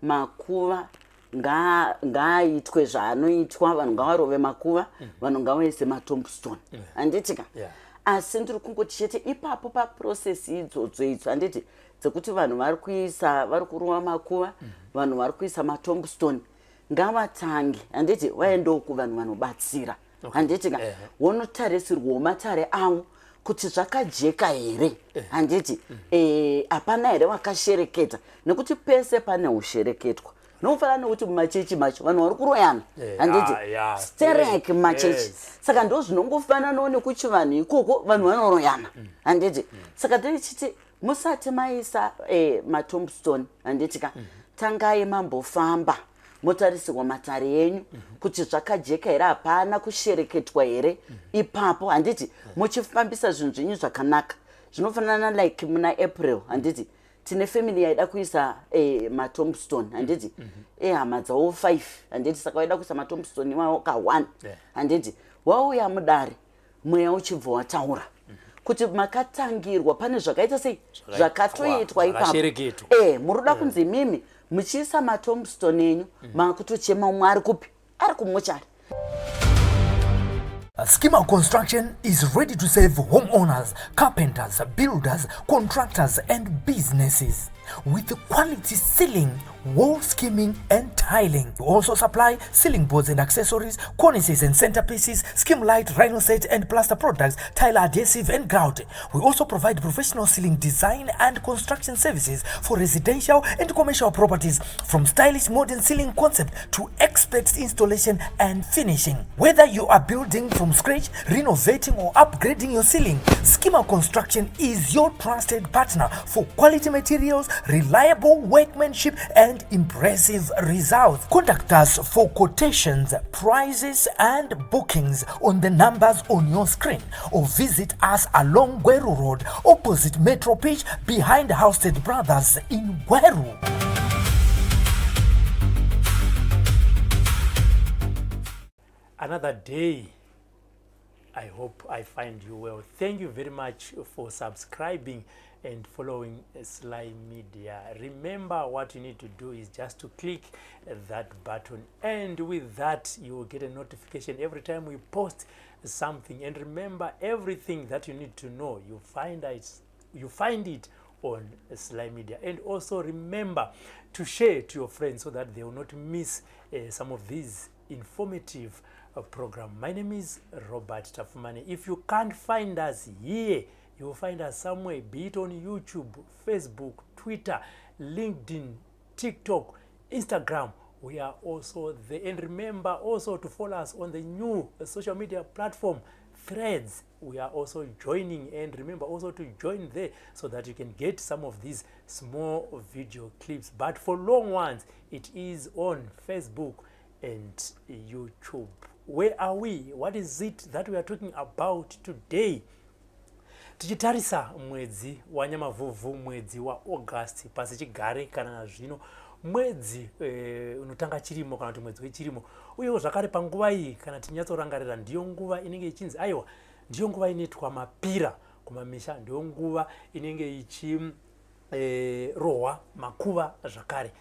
Makuva ngaaitwe zvaanoitwa, vanhu ngavarove makuva, vanhu ngavaise matombstone, handiti ka? Asi ndiri kungoti chete ipapo paprocess idzodzo idzo, handiti, dzekuti vanhu vari kuisa, vari kurova makuva, vanhu vari kuisa matombstone, ngavatange, handiti, vaendewo kuvanhu vanobatsira, handiti ka? Wonotarisirwawo matare avo kuti zvakajeka here, handiti? Hapana here vakashereketa? Nekuti pese pane ushereketwa, nokufanana nekuti mumachechi macho vanhu vari kuroyana, handiti? Sterek mumachechi. Saka ndo zvinongofananawo nekuchivanhu ikoko, vanhu vanoroyana, handiti? Saka tichiti musati maisa matombstone, handiti ka, tangai mambofamba motarisirwa matare enyu kuti zvakajeka here, hapana kushereketwa here ipapo, handiti? Muchifambisa zvinhu zvenyu zvakanaka. Zvinofanana like muna April, handiti, tine family yaida kuisa matombstone, handiti, ehama dzavo 5, handiti? Saka vaida kuisa matombstone iwawo ka1, handiti? Wauya mudare, mweya uchibva wataura kuti makatangirwa, pane zvakaita sei, zvakatoitwa ipapo. Zvakashereketwa. Muri kuda kunzi imimi muchiisa matombstone enyu, makutochema umwe ari kupi? Ari kumochari. Schema Construction is ready to serve homeowners, carpenters, builders, contractors, and businesses with quality ceiling, wall skimming, and tiling. We also supply ceiling boards and accessories, cornices and centerpieces, skim light, rhino set and plaster products, tile adhesive and grout. We also provide professional ceiling design and construction services for residential and commercial properties, from stylish modern ceiling concept to expert installation and finishing. Whether you are building from scratch, renovating or upgrading your ceiling, Schema Construction is your trusted partner for quality materials, reliable workmanship and impressive results. Contact us for quotations, prices and bookings on the numbers on your screen or visit us along Gweru Road, opposite Metro Pitch, behind Housted Brothers in Gweru. Another day. I hope I find you well. Thank you very much for subscribing and following Sly Media. Remember, what you need to do is just to click that button, and with that you will get a notification every time we post something. And remember, everything that you need to know, you find it on Sly Media. And also remember to share to your friends so that they will not miss some of these informative program. My name is Robert Tafumane. If you can't find us here, you will find us somewhere, be it on YouTube, Facebook, Twitter, LinkedIn, TikTok, Instagram. We are also there. And remember also to follow us on the new social media platform, Threads. We are also joining, and remember also to join there so that you can get some of these small video clips. But for long ones, it is on Facebook and YouTube. Where are we? What is it that we are talking about today? Tichitarisa mwedzi waNyamavhuvhu, mwedzi waAugust, pasi chigare kana zvino mwedzi unotanga chirimo kana kuti mwedzi wechirimo. Uyewo zvakare panguva iyi, kana tinyatsorangarira, ndiyo nguva inenge ichinzi aiwa, ndiyo nguva inoitwa mapira kumamisha, ndiyo nguva inenge ichirohwa makuva zvakare.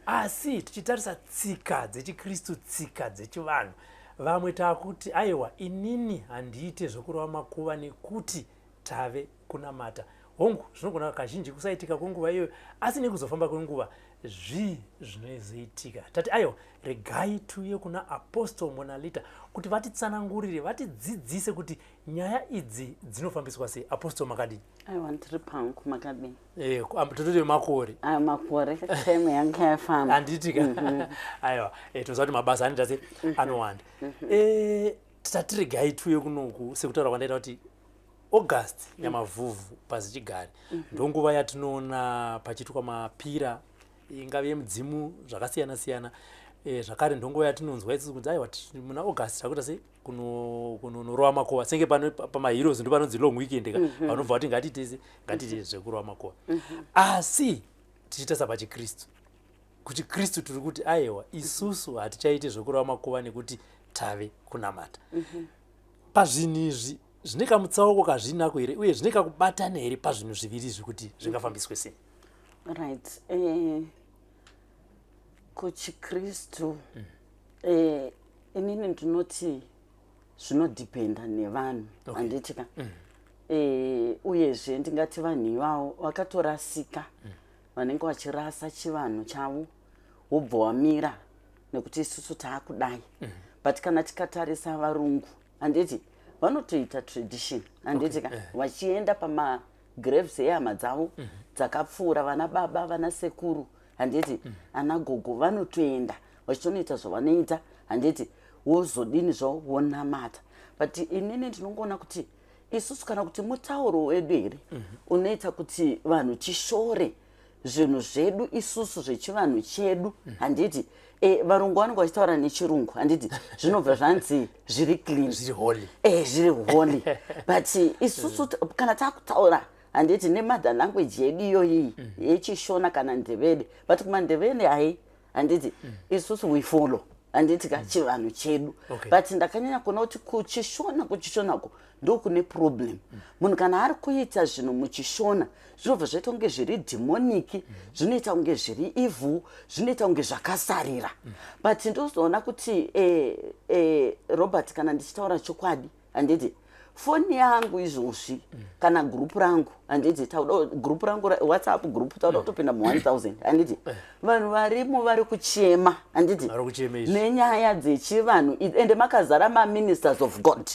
Asi tichitarisa tsika dzechikristu, tsika dzechivanhu, vamwe taakuti aiwa, inini handiite zvokurova makuva nekuti tave kunamata. Hongu, zvinogona kazhinji kusaitika kwenguva iyoyo, asi nekuzofamba kwenguva zvii zvinozoitika? Tati aiwa, regai tuye kuna Apostle Monalita kuti vatitsanangurire, vatidzidzise kuti nyaya idzi dzinofambiswa sei. Apostle, makadii? Aiwa, ndiri pangu, makadii? Tototi makore. Ayo, makore, time yanga yafamba. Handiti ka? Aiwa, toziva kuti mabasa anoita se anowanda. Tati regai tuye kunoku, sekutaura kwandaita kuti August, Nyamavhuvhu, pasi chigare, ndonguva yatinoona pachiitwa mapira, ingave yemudzimu, zvakasiyana siyana. Zvakare ndonguva yatinonzwa isusu kunzi aiwa, muna August takuita sei, kunorova makuva, senge pano pamaheroes ndo panonzi long weekend ka, vanobva vati ngatiite ngatiite zvekurova makuva. Asi tichitarisa pachikristu, kuchikristu tiri kuti aiwa, isusu hatichaiti zvekurova makuva nekuti tave kunamata. Pazvinhu izvi zvine kamutsauko kazvinako here, uye zvine kakubatana here pazvinhu zviviri izvi, kuti zvingafambiswe sei? Right. Kuchikristu, inini ndinoti zvinodhipenda nevanhu, handiti ka? Uyezve ndingati vanhu ivavo vakatorasika, vanenge vachirasa chivanhu chavo, wobva wamira nekuti isusu taakudai. But kana tikatarisa varungu, handiti vanotoita tradition, handiti ka? Vachienda pamagraves ehama dzavo dzakapfuura, vana baba, vana sekuru, handiti, ana gogo, vanotoenda vachitonoita zvavanoita, handiti? Wozodini zvavo, wonamata. But inini ndinongoona kuti isusu, kana kuti mutauro wedu here unoita kuti vanhu tishore zvinhu zvedu isusu zvechivanhu chedu, handiti? Varungu vanenge vachitaura nechirungu, handiti? Zvinobva zvanzi zviri clean. Zviri holy. Zviri holy. But isusu kana takutaura, handiti, nemother language yedu iyoyi yechishona kana Ndebele, but kumaNdebele hai, handiti, isusu we follow, handiti ka, chivanhu chedu. But ndakanyanya kuona kuti kuchishona, kuchishonako ndokune problem. Munhu kana ari kuita zvinhu muchishona, zvinobva zvaita kunge zviri demonic, zvinoita kunge zviri evil, zvinoita kunge zvakasarira. But ndozoona kuti Robert, kana ndichitaura chokwadi, handiti, foni yangu izvozvi, kana gurupu rangu, handiti, tauda gurupu rangu, WhatsApp gurupu, tauda kutopinda mu1000, handiti? Vanhu varimo vari kuchema, handiti, Vari kuchema izvi. nenyaya dzechivanhu idzi. Ende makazara maministers of God.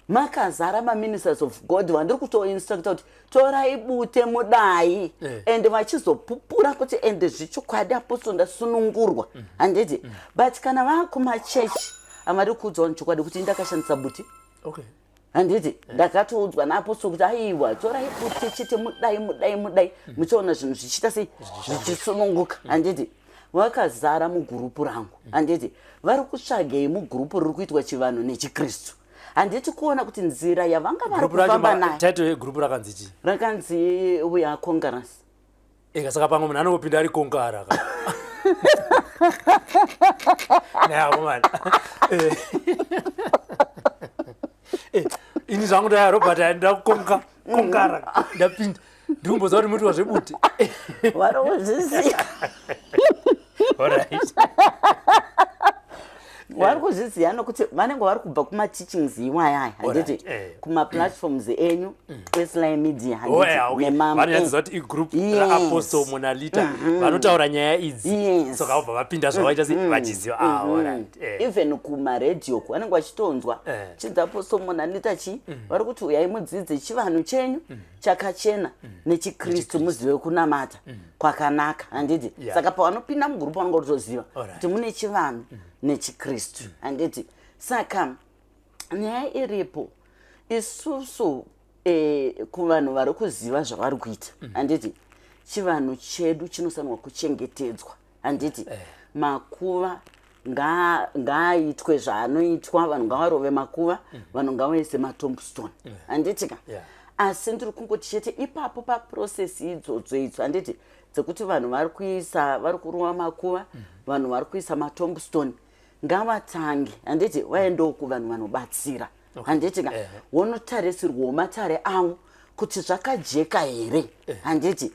Makazara maministers of God vandiri kutoinstructa kuti torai bute mudai. Ende vachizopupura kuti ende zvichokwadi, apostle, ndasunungurwa, handiti? But kana vakumachechi, havari kuudzwa vanhu chokwadi kuti ndakashandisa bute, handiti? Ndakatoudzwa naapostle kuti aiwa, torai bute chete, mudai, mudai, mudai, muchiona zvinhu zvichiita sei, zvichisununguka, handiti? Vakazara mugurupu rangu, handiti? Vari kutsvagei mugurupu riri kuitwa chivanhu nechikristu, handiti? Kuona kuti nzira yavanga vari Gurupu racho kufamba nayo. Title yegurupu rakanzi chii? Rakanzi "We Are Conquerors". Eka, saka pamwe munhu anongopinda ari conqueror ka nayakomana. Ini zvangu ndaya Robert, ndakuconquer, conqueror, ndapinda, ndikumbozva kuti muitwa zvebute. Vari kuzviziva. Alright. Vari kuzviziva nokuti vanenge vari kubva kumateachings iwayaya, handiti? Kumaplatforms enyu eSly Media, Oh, yeah, handiti? okay. Vanonyatsoziva kuti igroup raApostle Monalita, vanotaura nyaya idzi. Saka vabva vapinda zvavaita se vachiziva. Ah, alright. Even kumaredhiyo vanenge vachitonzwa chinzi Apostle Monalita chi vari kuti uyai mudzidze chivanhu chenyu chakachena nechikristu, muzive kunamata kwakanaka, handiti? Saka pavanopinda mugurupu vanonge kutoziva kuti mune chivanhu nechikristu, handiti? Saka nyaya iripo isusu, kuvanhu vari kuziva zvavari kuita, handiti, chivanhu chedu chinofanirwa kuchengetedzwa, handiti? Makuva ngaaitwe zvaanoitwa, vanhu ngavarove makuva, vanhu ngavaise matombstone, handiti ka? Yeah. Asi ndiri kungoti chete ipapo paprocess idzodzo idzo, handiti, dzekuti vanhu vari kuisa, vari kurova makuva, vanhu vari kuisa matombstone, ngavatange, handiti, vaendewo kuvanhu vanobatsira, handiti ka? Wonotarisirwawo matare avo kuti zvakajeka here, handiti?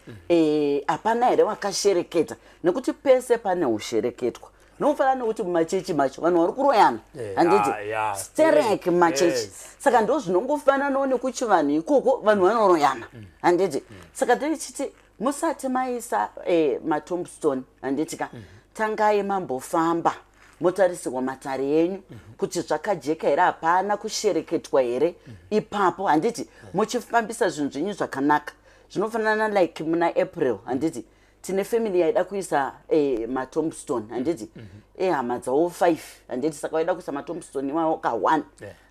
Hapana here vakashereketa? Nekuti pese pane ushereketwa, nokufanana nekuti mumachechi macho vanhu vari kuroyana, handiti? Sterek mumachechi. Saka ndo zvinongofananawo nekuchivanhu ikoko, vanhu vanoroyana, handiti? Saka tichiti musati maisa matombstone, handiti ka, tangai mambofamba motarisirwa matare enyu kuti zvakajeka here, hapana kushereketwa here ipapo, handiti? Muchifambisa zvinhu zvenyu zvakanaka. Zvinofanana like muna April, handiti, tine family yaida kuisa matombstone, handiti, ehama dzavo 5, handiti? Saka vaida kuisa matombstone iwawo ka1,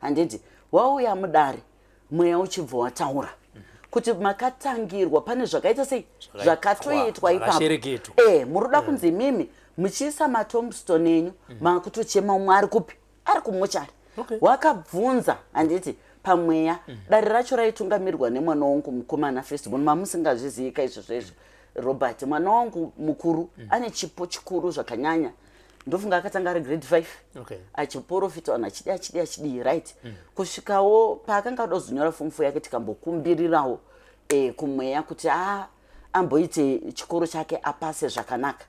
handiti? Wauya mudare, mweya uchibva wataura kuti makatangirwa, pane zvakaita sei, zvakatoitwa ipapo. Zvakashereketwa. Muri kuda kunzi imimi muchiisa matombstone enyu, makutochema umwe ari kupi, ari kumuchari. Wakabvunza, handiti, pamweya. Dare racho raitungamirwa nemwana wangu mukomana, firstborn. Mamusingazvizivika izvozvo izvo, Robert. Mwana wangu mukuru ane chipo chikuru zvakanyanya. Ndofunga akatanga ari grade 5 achiprofita vanhu, achidi, achidi, achidii, right, kusvikawo paakanga ada kuzonyora form 4 yake. Tikambokumbirirawo kumweya kuti a amboite chikoro chake apase zvakanaka.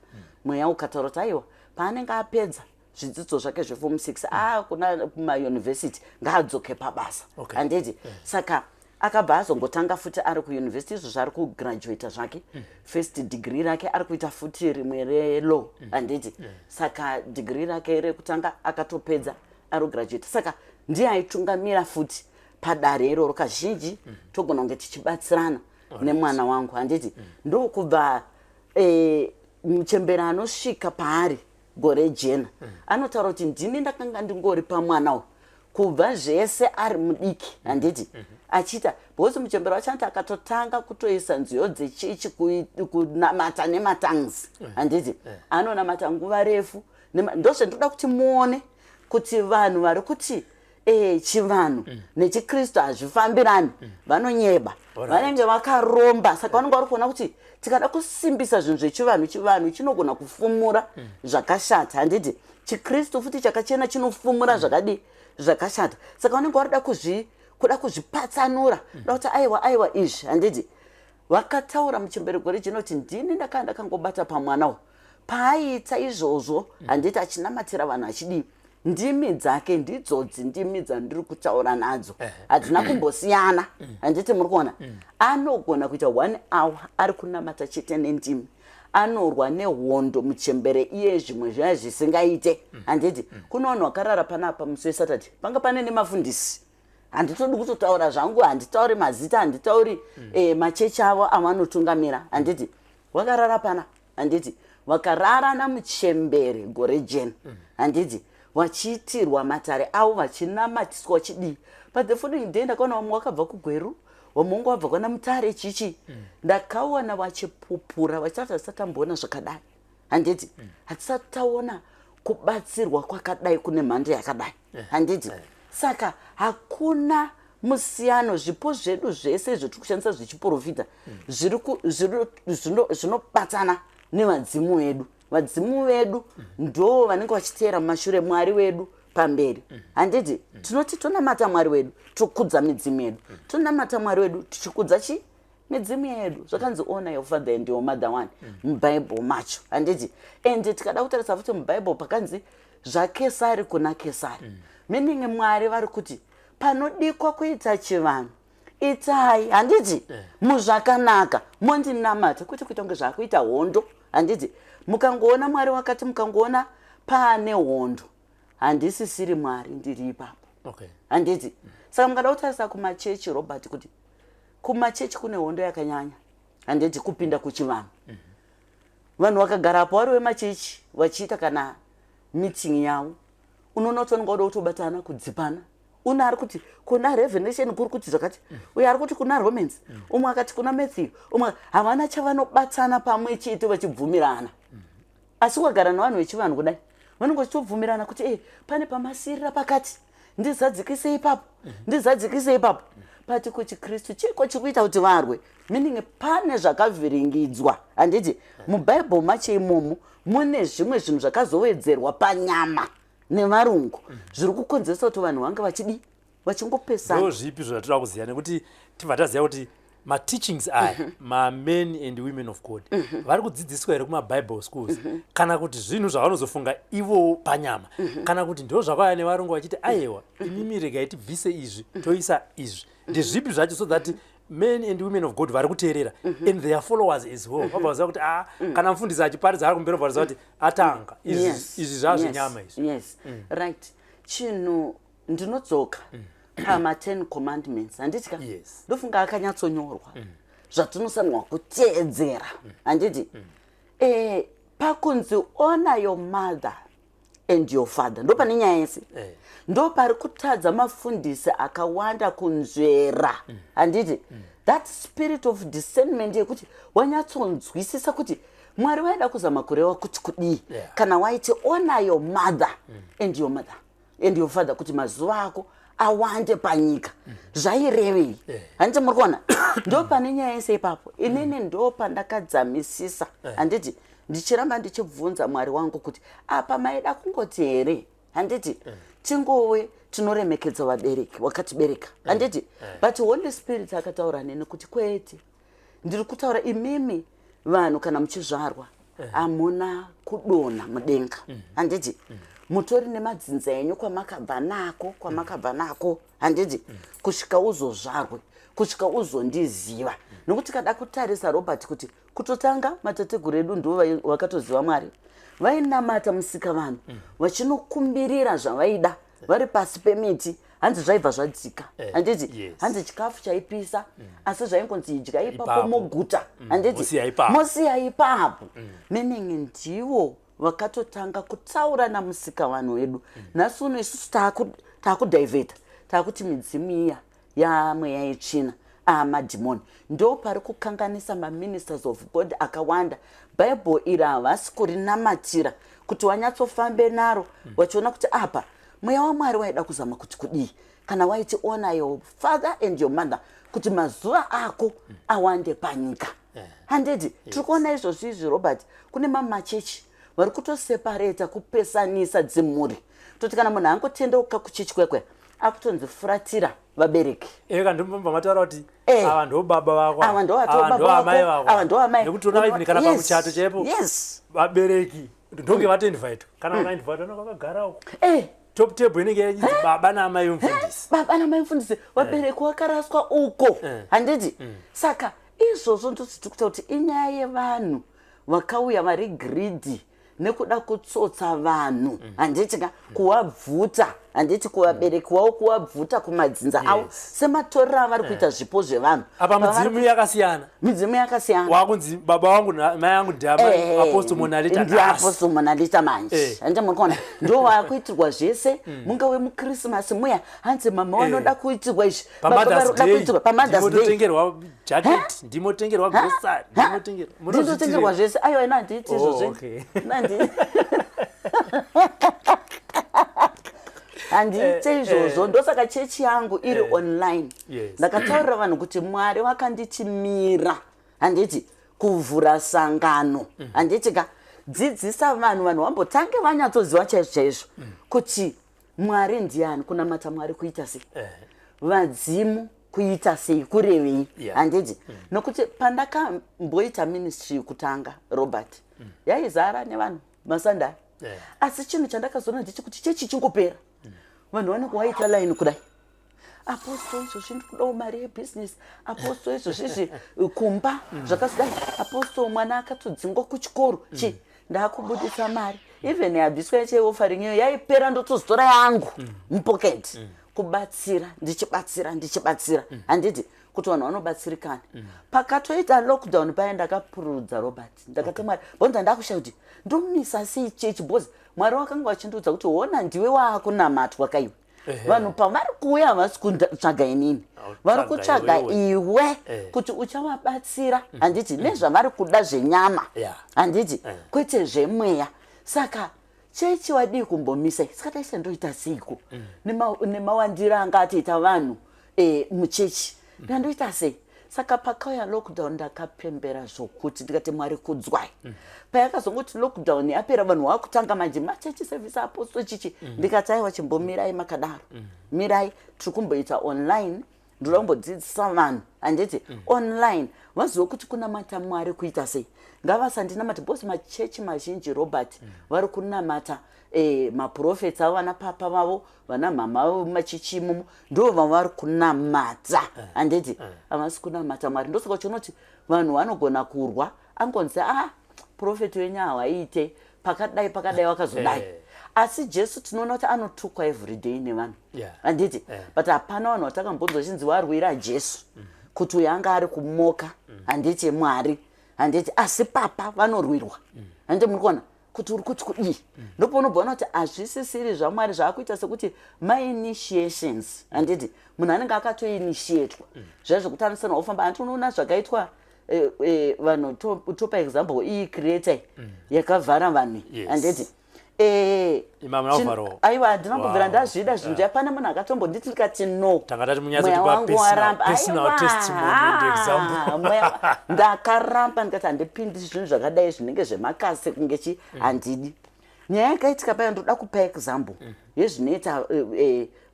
Mweya ukataura kuti aiwa, paanenge apedza zvidzidzo zvake zveform 6 akuna kumayunivhesiti, ngaadzoke pabasa. Handiti? Saka akabva azongotanga futi ari kuyunivhesiti. Izvozvo ari kugraduata zvake first degree rake, ari kuita futi rimwe relaw, handiti? Saka degree rake rekutanga akatopedza, ari kugraduata. Saka ndiye aitungamira futi padare iroro. Kazhinji togona kunge tichibatsirana nemwana wangu, handiti? Ndokubva muchembere anosvika paari gore jena anotaura kuti ndini ndakanga ndingori pamwana uyu kubva zvese ari mudiki, handiti? Achiita because muchembere wacho anoti akatotanga kutoisa nziyo dzechechi, kunamata nematongues, handiti? Anonamata nguva refu. Ndozvendinoda kuti muone kuti vanhu vari kuti chivanhu nechikristu hazvifambirani vanonyeba. Vanenge vakaromba. Saka vanenge vari kuona kuti tikada kusimbisa zvinhu zvechivanhu, chivanhu chinogona kufumura zvakashata, handiti? Chikristu futi chakachena chinofumura zvakadii? Zvakashata. Saka vanenge varida kuda kuzvipatsanura, kuda kuti aiwa, aiwa, izvi, handiti? Vakataura muchembere gore jena kuti ndini ndakanga ndakangobata pamwana uyu paaiita izvozvo, handiti? Achinamatira vanhu, achidii, ndimi dzake ndidzodzi ndimi dzandiri kutaura nadzo, hadzina kumbosiyana, handiti? Muri kuona anogona kuita one hour ari kunamata chete nendimi. Anorwa nehondo muchembere iye, zvimwe zviya zvisingaite, handiti? Kune vanhu vakarara panapa musi weSaturday, panga pane nemafundisi. Handitodi kutotaura zvangu, handitauri mazita, handitauri machechi avo avanotungamira, handiti? Vakarara pana, handiti? Vakarara namuchembere gore jena, handiti? Vachiitirwa matare avo, vachinamatiswa, vachidii. But the following day ndakaona vamwe vakabva kuGweru, vamwe vangu vabva kwana Mutare, chichi. Ndakaona vachipupura vachitaura, "Hatisati tamboona zvakadai, handiti? Hatisati taona kubatsirwa kwakadai kune mhando yakadai, handiti?" Saka hakuna musiyano. Zvipo zvedu zvese zvetiri kushandisa zvechiprofita zvinobatana nevadzimu vedu. Vadzimu vedu ndo vanenge vachiteera mumashure, Mwari wedu pamberi, handiti? Tinoti tonamata Mwari wedu, tokudza midzimu yedu. Tonamata Mwari wedu tichikudza chi midzimu yedu. Zvakanzi honor your father and your mother one mubhaibheri macho, handiti? And tikada kutarisa futi mubhaibheri pakanzi zvaKesari kuna Kesari, meaning Mwari vari kuti panodikwa kuita chivanhu itai, handiti? Muzvakanaka mondinamata, kwete kuita kunge zvaakuita hondo, handiti? Mukangoona Mwari wakati mukangoona paane hondo, handisisiri Mwari ndiri ipapo, handiti? Saka mukada kutarisa kumachechi, Robert, kuti kumachechi kune hondo yakanyanya, handiti? Kupinda kuchivanhu, vanhu vakagara apo vari vemachechi vachiita kana meeting yavo, unoona kuti vanenge vada kutobatana, kudzipana. Une ari kuti kuna Revelation kuri kuti zvakati, uyo ari kuti kuna Romans, umwe akati kuna Matthew, umwe. Havana chavanobatana pamwe chete vachibvumirana. Asi ukagara nevanhu vechivanhu kudai, vanenge vachitobvumirana kuti pane pamasirira pakati, ndizadzikise ipapo, ndizadzikise ipapo. Pati kuchikristu chiko chiri kuita kuti varwe? Meaning pane zvakavhiringidzwa, handiti? Mubhaibheri macho imomo mune zvimwe zvinhu zvakazowedzerwa panyama nevarungu zviri kukonzeresa kuti vanhu vange vachidi vachingopesana. Ndo zvipi zvatoda kuziva, nekuti tibva taziva kuti mateachings aya, mamen and women of God vari kudzidziswa here kumabible schools, kana kuti zvinhu zvavanozofunga ivo panyama, kana kuti ndo zvakauya nevarungu vachiti aiwa, imimi regai tibvise izvi, toisa izvi? Ndezvipi zvacho, so that men and women of God vari kuteerera and their followers as well vabva vaziva kuti ah, kana mufundisi achiparidza ari kumberi, vaziva kuti atanga izvi, izvi zvazvenyama izvi? Yes, right. Chinhu ndinodzoka pama10 commandments, handiti ka? Yes. Ndofunga akanyatsonyorwa zvatinofanirwa kuteedzera, handiti? Pakunzi honor your mother and your father, ndo pane nyaya yese. Ndo pari kutadza mafundisi akawanda kunzvera, handiti? That spirit of discernment yekuti wanyatsonzwisisa kuti Mwari vaida kuzama kureva kuti kudii kana waiti honor your mother and your mother and your father kuti mazuva ako awande panyika, zvairevei? Handiti muri kuona ndo pane nyaya yese ipapo? Inini ndo pandakadzamisisa, handiti? Ndichiramba ndichibvunza Mwari wangu kuti apa maida kungoti here, handiti, tingove tinoremekedza vabereki wakatibereka, handiti? But Holy Spirit akataura neni kuti kwete, ndiri kutaura imimi vanhu kana muchizvarwa. Hamuna kudonha mudenga, handiti? Mutori nemadzinza enyu kwamakabva nako, kwamakabva nako, handiti? Kusvika uzozvarwe, kusvika uzondiziva. Nokuti kada kutarisa, Robert, kuti kutotanga matateguru edu ndo vakatoziva Mwari, vainamata Musika vanhu, vachinokumbirira zvavaida vari pasi pemiti, hanzi zvaibva zvadzika, handiti? Yes. Hanzi chikafu chaipisa, asi zvaingonzi idya ipapo, Ipapo. moguta, handiti? Mosiya ipapo. Mosiya ipapo. Meaning ndivo vakatotanga kutaura naMusika vanhu wedu. Nhasi uno isusu taakudhaivheta, taakuti midzimu iya yamweya yetsvina, amadhimoni. Ndo pari kukanganisa maministers of God akawanda. Bhaibheri iri havasi kurinamatira kuti wanyatsofambe naro, vachiona kuti apa mweya waMwari waida kuzama kuti kudii kana waiti, "Honor your father and your mother kuti mazuva ako awande panyika," handiti? Tiri kuona izvozvi izvi, Robert, kune mamwe machechi vari kutosepareta, kupesanisa dzimhuri, toti kana munhu angotendeuka kuchechi kwekwe, akutonzi furatira vabereki. Eka, ndimbobva mataura kuti ava ndo baba vako, ava ndo ava ndo amai vako. Ava ndo amai. Nekuti toona even kana pamuchato chaipo, vabereki ndonge vatoinvitwa. Kana vakainvitwa, vanenge vakagara uko. Top table inenge yachinzi baba naamai vemufundisi. Baba namai mufundisi, vabereki wakaraswa uko, handiti? Saka izvozvo ndozviti kuita kuti inyaya yevanhu vakauya vari greedy nekuda kutsotsa vanhu, handiti ka? Kuvabvuta, handiti, kuvabereki wavo, kuvabvuta kumadzinza avo, sematorero avari kuita zvipo zvevanhu. Apa midzimu yakasiyana. Midzimu yakasiyana. Wakunzi baba vangu namai angu ndiapostle Monalita nhasi. Ndiapostle Monalita manje. Handiti muri kuona, ndo vakuitirwa zvese. Mungave muKrismasi muya, hanzi mama vanoda kuitirwa izvi, baba paMothers varikuda Day kuitirwa paMothers Day. Ndimototengerwa jacket, ndimotengerwa grocery, ndimotengerwa. Ndinotengerwa zvese. Aiwa, ina handiiti Oh, izvozvo. Handiite izvozvo. Ndosaka chechi yangu iri online. Ndakataurira vanhu kuti Mwari vakanditimira, handiti, kuvhura sangano, handiti ka? Dzidzisa vanhu, vanhu vambotange vanyatsoziva chaizvo chaizvo kuti Mwari ndiani, kunamata Mwari kuita sei, vadzimu kuita sei, kurevei, handiti? Nokuti pandakamboita ministry kutanga, Robert, yaizara nevanhu masandai. Asi chinhu chandakazoona ndechekuti chechi chingopera, vanhu vanenge waita line kudai: "Apostle, izvozvi ndikudawo mari yebhizinesi. Apostle, izvozvizvi kumba zvakazodai. Apostle, mwana akatodzingwa kuchikoro chi." Ndaakubudisa mari, even yabviswa yacheoffering iyo yaipera, ndotozotora yangu mupocket kubatsira, ndichibatsira, ndichibatsira, handiti, kuti vanhu vanobatsirikana. Pakatoita lockdown paya, ndakapurudza, Robert. Ndakati, "Mwari," bonza ndakushaya kuti ndomisa sei chechi, because Mwari wakanga vachindiudza kuti, "Hona, ndiwe waakunamatwa kaiwe. Vanhu pavari kuuya havasi kutsvaga inini, vari kutsvaga iwe kuti uchavabatsira, handiti, nezvavari kuda zvenyama, handiti, kwete zvemweya. Saka chechi wadii kumbomisa?" Saka taisa ndoita seiko nemawandiro anga atoita vanhu muchechi? Ndandoita sei? Saka pakauya lockdown, ndakapembera zvokuti ndikati, "Mwari kudzwai." Payakazongoti lockdown yapera, vanhu vakutanga manje machechi service, apostle, chichi. Ndikati, "Aiwa, chimbomirai makadaro, mirai, tiri kumboita online. Ndoda kumbodzidzisa vanhu, handiti, online, vazive kuti kunamata Mwari kuita sei. Ngavasandinamata," because machechi mazhinji, Robert, vari kunamata maprofets avo, vana papa vavo, vana mhama vavo mumachechi imomo, ndo vavari kunamata, handiti? Havasi kunamata Mwari. Ndosaka uchiona kuti vanhu vanogona kurwa, angonzi, "A, prophet wenyu hawaiite pakadai, pakadai wakazodai." Asi Jesu tinoona kuti anotukwa everyday nevanhu, handiti? But hapana vanhu vatakambonzwa chinzi varwira Jesu, kuti uyu anga ari kumoka, handiti, Mwari, handiti? Asi papa vanorwirwa, handiti? Muri kuona kuti uri kuti kudii? Ndopaunobva ona kuti hazvisisiri zvaMwari, zvaakuita sekuti mainitiations, handiti? Munhu anenge akatoinitiatwa zviya zvekuti anofanira kufamba, handiti? Unoona zvakaitwa vanhu, topa example iyi creator yakavhara vanhu, handiti? Imi hamuna kuvharawo? Aiwa, handina kumbobvira ndazvida zvinhu. Hapana munhu akatombonditi, ndikati no. Tanga tati Mweya munyatsotipa wangu waramba. personal Aiwa, testimony and example. Ndakaramba, ndikati handipindi zvinhu zvakadai zvinenge zvemakase kunge chi, handidi. Nyaya yakaitika paya, ndoda kupa example yezvinoita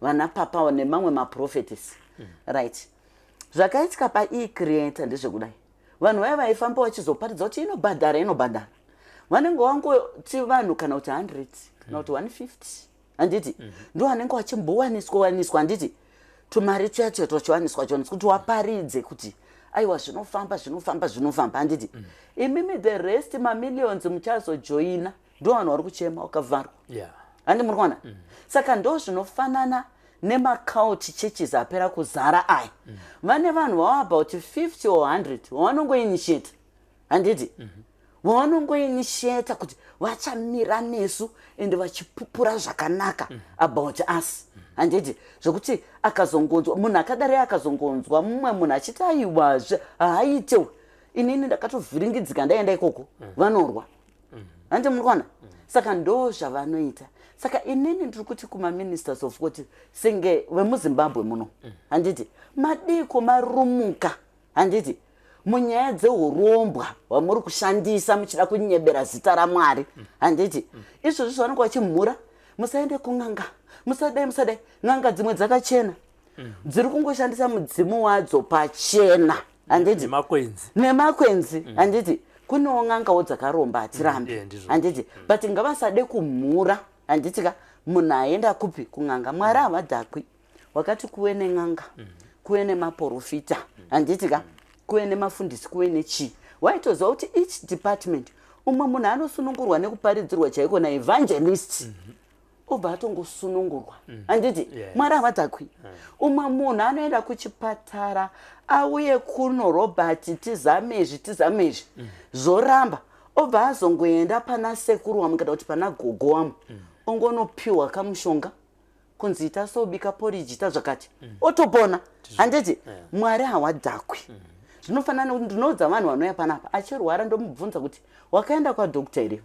vana papa nemamwe maprofetes, right? Zvakaitika paecreator ndezvekudai: vanhu vaya vaifamba vachizoparidza kuti inobhadhara, inobhadhara. Vanenge vangoti vanhu kana kuti 100 kana kuti 150, handiti? Ndo vanenge vachimbowaniswa waniswa, handiti? Tumari tuya tuya twachiwaniswa chiwaniswa kuti waparidze kuti aiwa, zvinofamba, zvinofamba, zvinofamba, handiti? Imimi the rest, mamillions muchazojoina, ndo vanhu vari kuchema wakavharwa. Handi muri kuona? Saka ndo zvinofanana nemacult churches apera kuzara aya. Vane vanhu vava about 50 or 100 vavanongoinitiata, handiti? Vavanongoinitiata kuti vachamira nesu ende vachipupura zvakanaka about us, handiti? Zvokuti akazongonzwa munhu akadari, akazongonzwa mumwe munhu achiti aiwazve haaitewe, inini ndakatovhiringidzika, ndaenda ikoko, vanorwa, handi muri kuona? Saka ndo zvavanoita. Saka inini ndiri kuti kumaministers of kuti senge vemuZimbabwe muno, handiti, madiko marumuka, handiti, munyaya dzeurombwa hwamuri kushandisa muchida kunyebera zita raMwari, handiti? Izvozvi zvavanenge vachimhura, musaende kun'anga, musadai, musadai. N'anga dzimwe dzakachena, dziri kungoshandisa mudzimu wadzo pachena, handiti? Nemakwenzi. Nemakwenzi, handiti? Kunewo n'angawo dzakaromba, hatirambi. Yeah, ndizvo. Handiti? But ngavasade kumhura, handiti ka? Munhu aenda kupi? Kun'anga. Mwari havadhakwi. Wakati kuve nen'anga, kuve nemaprofita, handiti ka? Kuve nemafundisi, kuve nechii. Waitoziva kuti each department, umwe munhu anosunungurwa nekuparidzirwa chaiko naevangelist, obva atongosunungurwa, handiti? Mwari havadhakwi. Umwe munhu anoenda kuchipatara, auye kuno, "Robert, tizame izvi, tizame izvi," zvoramba, obva azongoenda pana sekuru wamwe kana kuti pana gogo wamwe, ongonopiwa kamushonga kunzi ita sobika poriji, ita zvakati, otopona, handiti? Mwari hawadhakwi. Zvinofanana nekuti ndinoudza vanhu vanouya panapa achirwara, ndomubvunza kuti, "Wakaenda kwadoctor here?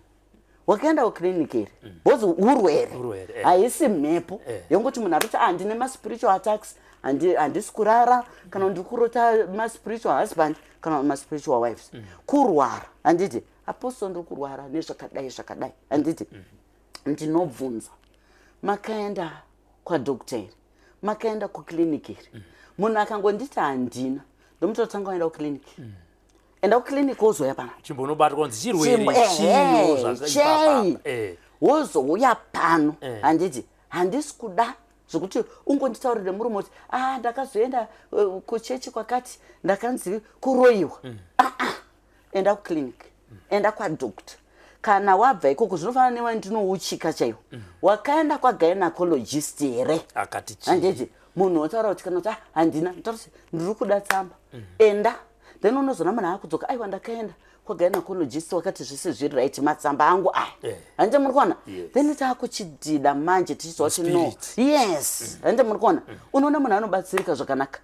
Wakaenda kuclinic here?" Because urwere. Urwere. Haisi mhepo yongoti munhu arikuti, "Ah, ndine maspiritual attacks, handisi kurara, kana ndiri kurota maspiritual husband kana maspiritual wives." Kurwara, handiti? "Apostle, ndiri kurwara nezvakadai zvakadai," handiti? Ndinobvunza, "Makaenda kwadoctor here? Makaenda kuclinic here?" Munhu akangonditi handina, ndomutotanga waenda kuclinic. Enda kuclinic, wozoya panapa. Chimbonobatwa kunzi chirwere chiyo Chei? zvakaipapa. Wozouya pano. Handiti handisi kuda zvokuti ungonditaurire murume kuti, "A, ndakazoenda kuchechi kwakati, ndakanzi kuroyiwa." Aa, enda kuclinic, enda kwadoctor. Kana wabva ikoko, zvinofanana newa ndinouchika chaiwo, wakaenda kwagynecologist here? Akati chii? Handiti munhu wotaura kuti kana kuti, "Ah, handina," ndotaura kuti ndiri kuda tsamba, enda. Then unozoona munhu akudzoka, "Aiwa, ndakaenda kwagynecologist, wakati zvese zviri right, matsamba angu aya." Handiti muri kuona? Yes. Then taakuchidhida manje tichizwa kuti no. Spirit. Yes, handiti muri kuona? Unoona munhu anobatsirika zvakanaka.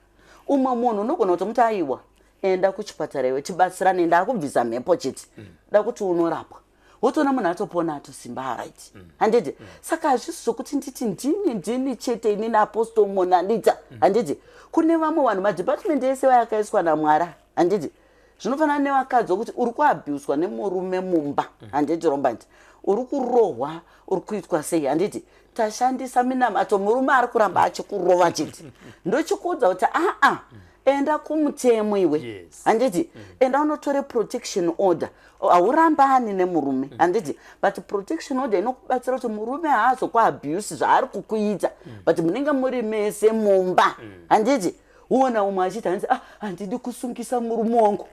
Umwe munhu unogona kuti muti, "Aiwa, enda kuchipatara iwe, tibatsirane, ndaakubvisa mhepo chete, da kuti unorapwa." Wotoona munhu atopona, atosimba, right, handiti? Saka hazvisi zvokuti nditi ndini chete, inini Apostle Monalita, handiti? Kune vamwe vanhu, madepartment ese vayakaiswa naMwari, handiti? Zvinofanana nevakadzi wokuti uri kuabhuswa nemurume mumba, handiti? Robert, uri kurohwa, uri kuitwa sei, handiti? Tashandisa minamato, murume ari kuramba achikurova chete. Ndochikuudza kuti, "Aa, enda kumutemo iwe." Handiti? Enda unotore protection order. Haurambani nemurume, handiti? But protection order inokubatsira kuti murume haazokuabuse zvaari kukuita, but munenge muri mese mumba, handiti? Uona umwe achiti, hanzi, "Ah, handidi kusungisa murume wangu,"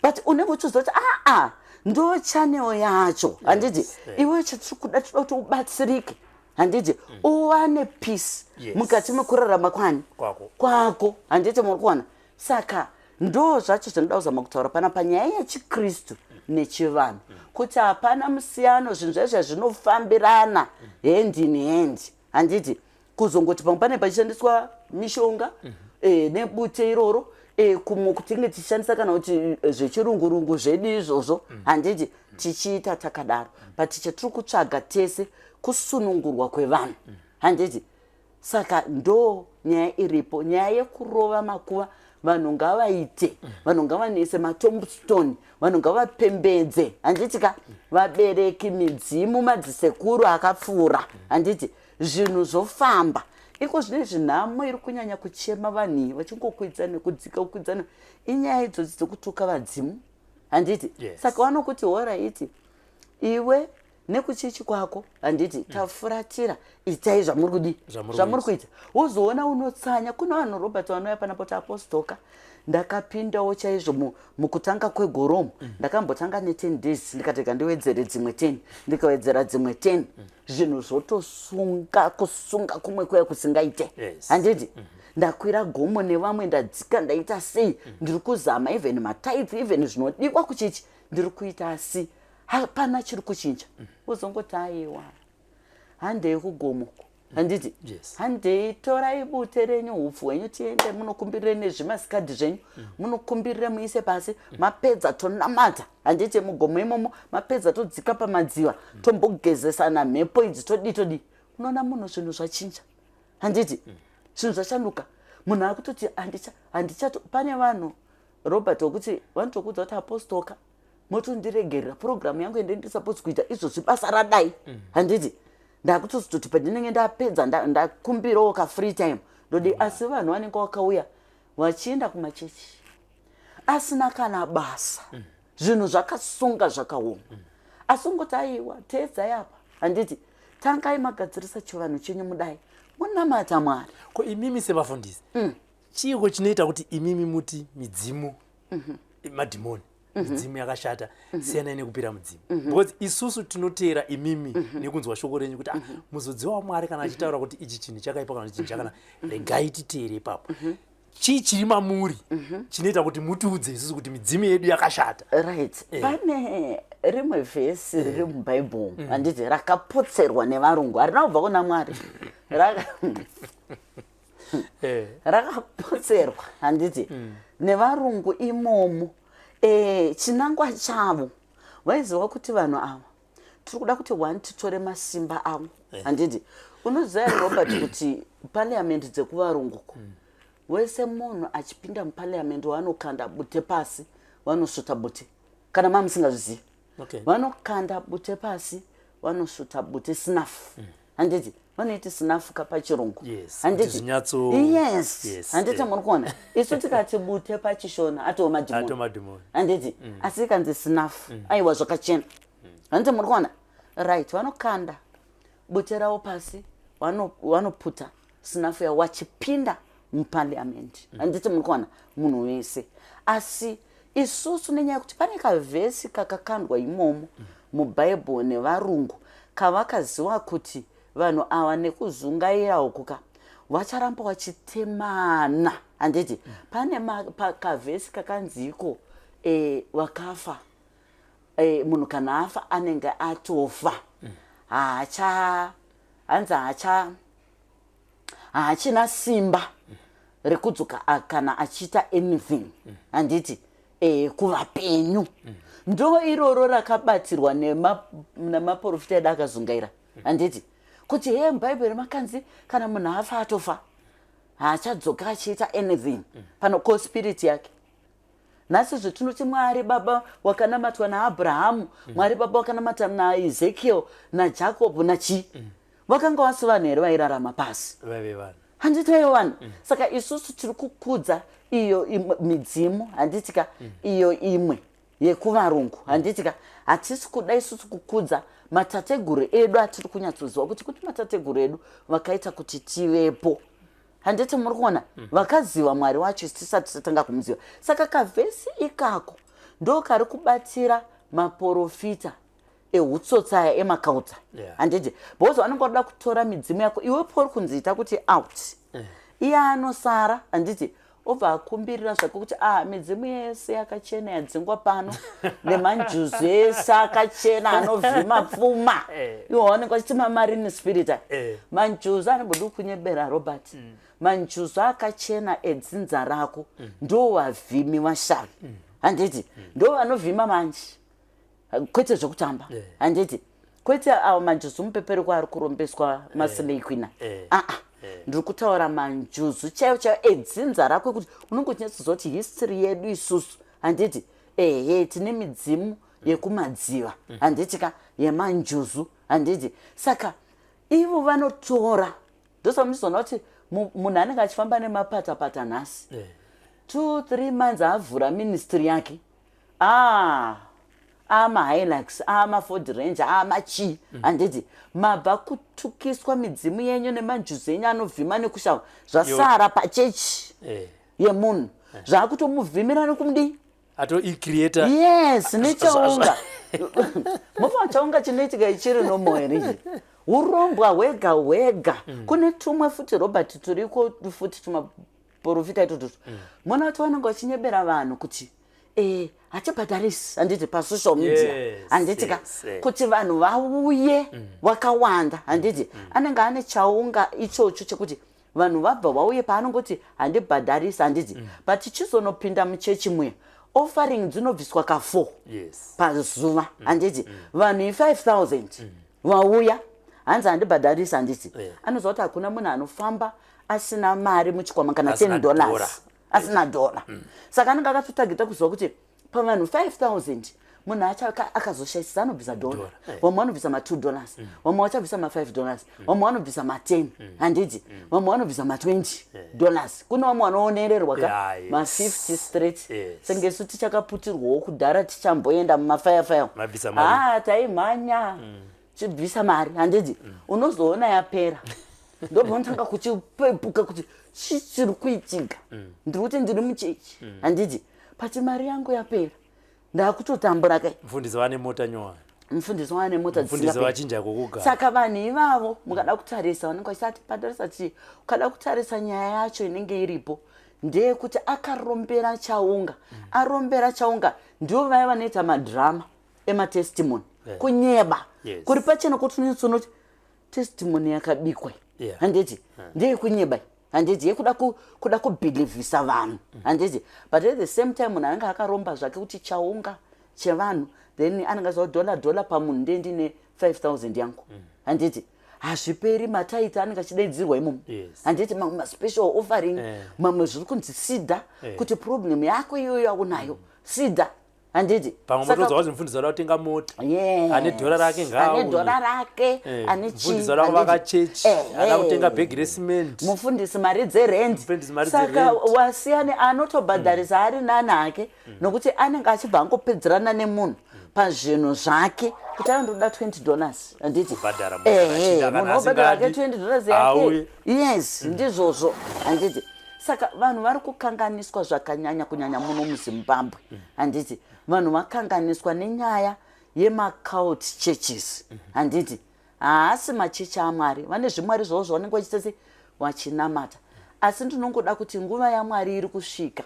but unenge uchiziva kuti aa, ndo channel yacho, handiti? Iwe chatiri kuda, tinoda kuti ubatsirike, handiti, uwane peace mukati mekurarama kwani? Kwako. Kwako, handiti muri kuona? Saka ndo zvacho zvinoda kuzama kutaura pana panyaya yechikristu nechivanhu, kuti hapana musiyano. Zvinhu zvaizvo zvinofambirana hand in hand, handiti? Kuzongoti pamwe pane pachishandiswa mishonga nebute iroro, kumwe kutinge tichishandisa kana kuti zvechirungurungu zvedu izvozvo, handiti? Tichiita takadaro, but chatiri kutsvaga tese kusunungurwa kwevanhu, handiti? Saka ndo nyaya iripo. Nyaya yekurova makuva, vanhu ngavaite, vanhu ngavanese matombstone, vanhu ngavapembedze, handiti ka? Vabereki, midzimu, madzisekuru akapfuura, handiti? Zvinhu zvofamba iko zvino izvi. Nhamo iri kunyanya kuchema vanhu iyi, vachingokwidza nekudzika, kukwidza, inyaya idzodzi dzekutuka vadzimu, handiti? Yes. Saka vanokuti, "Alright, Iwe nekuchechi kwako, handiti? Tafuratira, itai zvamuri kudii, Zvamuri zvamuri kuita. Wozoona unotsanya. Kuna vanhu, Robert, vanouya panapo kuti, "Apostle ka, ndakapindawo chaizvo mukutanga kwegoromo. Ndakambotanga ne10 days, ndikati ndiwedzere dzimwe 10, ndikawedzera dzimwe 10, zvinhu zvotosunga kusunga kumwe kuya kusingaite. Handiti? Ndakwira gomo nevamwe, ndadzika, ndaita sei, ndiri kuzama even matithe, even zvinodiwa kuchechi ndiri kuita, asi hapana chiri kuchinja." Wozongoti, "Aiwa, handei kugomoko, handiti? Yes. Handei, torai bute renyu, hupfu hwenyu, tiende munokumbirire nezvimasikadhi zvenyu, munokumbirire muise pasi. Mapedza tonamata, handiti? Mugomo imomo, mapedza todzika pamadziva, tombogezesana mhepo idzi, todii todii." Unoona munhu zvinhu zvachinja, handiti? Zvinhu zvashanduka, munhu akutoti handichato. Pane vanhu, Robert, wekuti vanotokuudza kuti, "Apostle ka, motondiregerera, purogiramu yangu ende ndisapose kuita izvozvi, basa radai, handiti? Ndakutozototi pandinenge ndapedza, ndakumbirawo kafree time, ndodi." Asi vanhu vanenge vakauya vachienda kumachechi asina kana basa, zvinhu zvakasunga, zvakaoma, asi ungoti, "Aiwa, teedzai apa, handiti? Tangai magadzirisa chivanhu chenyu, mudai munamata Mwari." Ko imimi sevafundisi, chiiko chinoita kuti imimi muti midzimu madhimoni, midzimu yakashata, siyanai nekupira mudzimu? Because isusu tinoteera imimi nekunzwa shoko renyu kuti, ah, muzodziwa waMwari kana achitaura kuti ichi chinhu chakaipa kana kuti chinhu chakanaka, regai titeere ipapo. Chii chiri mamuri chinoita kuti mutiudze isusu kuti midzimu yedu yakashata? Right, pane rimwe vhesi riri mubhaibheri, handiti, rakapotserwa nevarungu, harina kubva kuna Mwari. Rakapotserwa, handiti, nevarungu imomo. Chinangwa chavo, vaiziva kuti vanhu ava tiri kuda kuti one titore masimba avo, handiti? Unoziva here, Robert, kuti parliament dzekuvarunguko, wese munhu achipinda muparliament vanokanda bute pasi, vanosvuta bute, kana mamusingazvizivi? Vanokanda bute pasi, vanosvuta bute, snuff, handiti? Vanoiti snuff pachirungu. Yes, handiti? Kuti zvinyatso- Yes. Handiti? Muri kuona, isu tikati bute pachishona atoo madhimoni. Ato madhimoni. Handiti? Asi ikanzi snuff, aiwa, zvakachena, handiti? Muri kuona? Right, vanokanda bute ravo pasi, vanoputa snuff yavo vachipinda muparliament, handiti? Muri kuona, munhu wese. Asi isusu, nenyaya yekuti pane kavhesi kakakandwa imomo mubhaibheri nevarungu, kavakaziva kuti vanhu ava nekuzungaira uku ka vacharamba vachitemana, handiti? Pane kavhesi kakanziko vakafa, munhu kana afa anenge atofa, haacha, hanzi haachina simba rekudzoka kana achiita anything, handiti, kuvapenyu. Ndo iroro rakabatirwa nemaprofita edu akazungaira, handiti, kuti he, mubhaibheri makanzi kana munhu afa atofa, haachadzoka achiita anything pano. Ko spirit yake nhasi zvetinoti Mwari Baba wakanamatwa naAbhurahamu, Mwari Baba wakanamata naEzekiel, naJacobho, nachii, vakanga vasi vanhu here vairarama pasi? Vaive vanhu. Handiti vaive vanhu? Saka isusu tiri kukudza iyo midzimu, handiti ka, iyo imwe yekuvarungu, handiti ka? Hatisi kuda isusu kukudza matateguru edu atiri kunyatsoziva kuti matateguru edu vakaita kuti tivepo, handiti? Muri kuona, vakaziva Mwari wacho tisati tatanga kumuziva. Saka kavhesi ikako ndo kari kubatsira maprofita eutsotsaya emakautsa, handiti? Because vanenge varoda kutora midzimu yako iwe pori kunziita kuti out, iye anosara, handiti? Obva akumbirira zvake kuti, "Ah, midzimu yese yakachena yadzingwa pano, nemanjuzu ese akachena anovhima pfuma." Iwo vanenge vachiti mamarine spirit aya. Manjuzu anombodi kunyebera, Robert. Manjuzu akachena edzinza rako ndo vavhimi vashavi, handiti? Ndo vanovhima manje, kwete zvekutamba, handiti? Kwete avo manjuzu mupepereko ari kurombeswa, maslay queen. Aa, ndiri kutaura manjuzu chaivo chaivo edzinza rako, ekuti unonge uchinyatsoziva kuti history yedu isusu, handiti, ehe, tine midzimu yekumadziva, handiti ka, yemanjuzu, handiti? Saka ivo vanotora. Ndosaka muchizoona kuti munhu anenge achifamba nemapatapata nhasi, 2-3 months avhura ministry yake, ah, amaHilux, amaFord Ranger, amachii, handiti? Mabva kutukiswa midzimu yenyu nemanjuzu enyu anovhima nekushava, zvasara pachechi yemunhu, zvaakutomuvhimira nekumudii. Atoicreata. Yes, nechaunga. Mofa chaunga chinoitika ichiri nomo here ichi? Urombwa hwega hwega. Kune tumwe futi, Robert, turiko futi tumaprofita itototo. Mona kuti vanenge vachinyebera vanhu kuti hatibhadharisi, handiti, pasocial media, handiti ka? Kuti vanhu vauye vakawanda, handiti? Anenge ane chaunga ichocho chekuti vanhu vabva vauye paanongoti handibhadharisi, handiti? But tichizonopinda muchechi muya, offering dzinobviswa ka4 pazuva, handiti? Vanhu i5000 vauya, hanzi handibhadharisi, handiti? Anoziva kuti hakuna munhu anofamba asina mari muchikwama, kana Asina 10 dollars, dhora. Asina dhora. Saka anenge akatotagita kuziva kuti pavanhu 5000 munhu akazoshayisisa anobvisa dhora. Dhora, Vamwe vanobvisa ma2 dollars, vamwe vachabvisa ma5 dollars, vamwe vanobvisa ma10, handiti? Vamwe vanobvisa ma20 dollars. Kune vamwe vanoonererwa ka ma50 straight. Senge isu tichakaputirwawo kudhara, tichamboenda mumafayafaya. Mabvisa mari. Ha, taimhanya chibvisa mari, handiti? Unozoona yapera, ndobva unotanga kuchipepuka kuti chii chiri kuitika. Ndiri kuti ndiri muchechi, handiti? Pati mari yangu yapera, ndakutotambura kai. Mufundisi vane mota nyowani. Mufundisi wane mota Mufundisi dzisingaperi. vachinja kwokugara. Saka vanhu ivavo, mukada kutarisa, vanenge vachisati patarisa chii. Ukada kutarisa nyaya yacho inenge iripo ndeyekuti akarombera chaunga, arombera chaunga. Ndivo vaya vanoita madhirama ematestimony, kunyeba kuri pachena, kuti unyatsonoti testimony yakabikwa, handiti? Ndeyekunyeba, handiti? Yekuda kuda kubhilivhisa vanhu, handiti? But at the same time munhu anenge akaromba zvake kuti chaunga chevanhu, then anenge aziva dollar dollar pamunhu, ndiye ndine 5000 yangu, handiti? Hazviperi. Mataita anenge achidaidzirwa imomo, handiti? Mamwe maspecial offering, mamwe zviri kunzi sida kuti problem yako iyoyo yaunayo, sida, handiti? Pamwe motodza wazi mufundisi vada kutenga mota. Yes. Ane dhora rake Ane ngaauye. dhora rake, ane chii, Mufundisi vada kuvaka handiti? chechi, ada kutenga bhegi resimende. Mufundisi mari dzerendi. Mufundisi mari Saka dzerent. wasiyane, anotobhadharisa ari nani hake, nokuti anenge achibva angopedzerana nemunhu pazvinhu zvake kuti anondoda 20 dollars, handiti? Kubhadhara munhu kana achida, kana Munhu wobhadhara hake asingadi, 20 dollars auye. yake. Yes, ndizvozvo, handiti? Saka vanhu vari kukanganiswa zvakanyanya, kunyanya muno muZimbabwe, handiti? Vanhu vakanganiswa nenyaya yemacult churches, handiti? Haasi machechi aMwari. Vane zvimwari zvavo zvavanenge vachiita sei, vachinamata. Asi ndinongoda kuti nguva yaMwari iri kusvika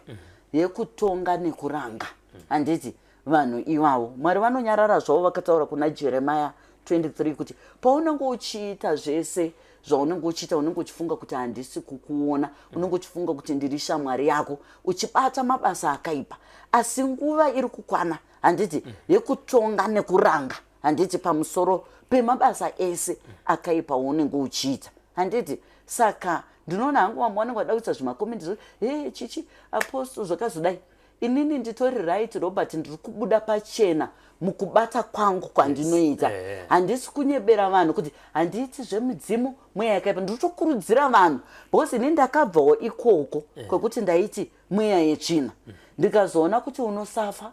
yekutonga nekuranga, handiti, vanhu ivavo. Mwari vanonyarara zvavo, vakataura kuna Jeremia 23 kuti paunenge uchiita zvese zvaunenge uchiita, unenge uchifunga kuti handisi kukuona, unenge uchifunga kuti ndiri shamwari yako, uchibata mabasa akaipa. Asi nguva iri kukwana, handiti, yekutonga nekuranga, handiti, pamusoro pemabasa ese akaipa unenge uchiita, handiti? Saka ndinoona hangu vamwe vanenge vada kuita zvimakomenti, he, chichi apostle zvakazodai. Inini nditori right, Robert. Ndiri kubuda pachena mukubata kwangu kwandinoita. Handisi kunyebera vanhu kuti handiiti zvemidzimu, mweya yakaipa. Ndiri kutokurudzira vanhu because ini ndakabvawo ikoko kwekuti ndaiti mweya yetsvina. Ndikazoona kuti unosafa,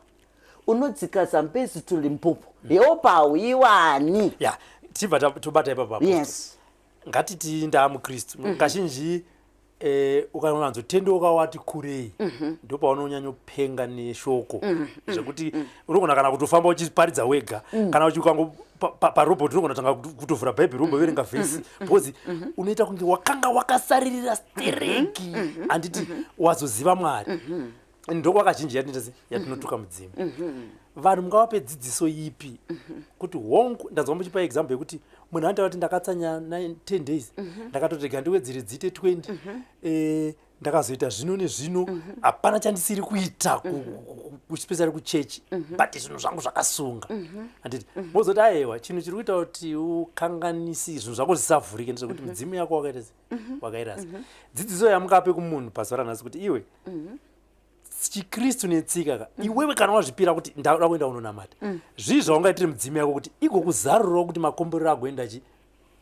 unodzika Zambezi to Limpopo, yeopa hauiwani. Ya, tibva tobata ipapo, Apostle. Yes. Ngatiti ndaamukristu. Kazhinji ukanyanzotendeuka wati kurei, ndopaunonyanyopenga neshoko, zvekuti unogona kana kutofamba uchiparidza wega, kana uchikango parobot unogona tanga kutovhura Bhaibheri, womboverenga vhesi, because unoita kunge wakanga wakasaririra stereki, handiti? Wazoziva Mwari. Ndokwakazhinji yatinoita se yatinotuka mudzimu. Vanhu mungavape dzidziso ipi kuti hongu, ndanzwa muchipa example yekuti munhu anotaura kuti ndakatsanya 10 days, ndakatoti rega ndiwedzere dziite 20, ndakazoita zvino nezvino, hapana chandisiri kuita, especially kuchechi, but zvinhu zvangu zvakasunga, handiti? Mozoti aiwa, chinhu chiri kuita kuti ukanganisi zvinhu zvako zvisavhurike ndezvekuti midzimu yako wakaita se wakairasa. Dzidziso yamungape kumunhu pazuva ranhasi kuti iwe, chikristu netsika ka, iwewe kana wazvipira kuti ndauda kuenda unonamata, zvii zvaungaitire mudzimu yako kuti igokuzarurawo kuti makomborero agoenda chi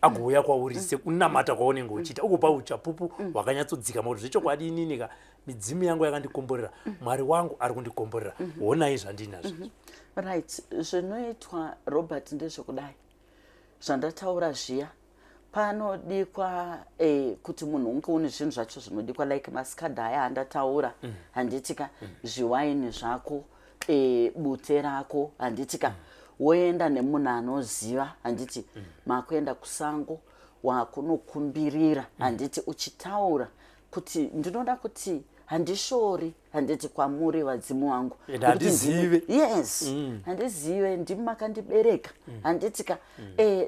agouya kwauri sekunamata kwaunenge uchiita, ugopa uchapupu hwakanyatsodzika makuti zvechokwadi inini ka midzimu yangu yakandikomborera, Mwari wangu ari kundikomborera, honai zvandinazvo? Right, zvinoitwa, Robert, ndezvekudai zvandataura zviya. Panodikwa kuti munhu unge une zvinhu zvacho zvinodikwa, like masikadha aya andataura, handitika? Zviwaini zvako, bute rako, handitika? Woenda nemunhu anoziva, handiti? Makuenda kusango, wakunokumbirira, handiti? Uchitaura kuti ndinoda kuti handishori, handiti, kwamuri vadzimu vangu. Ende handizive. Yes, handizive, ndimi makandibereka, handitika?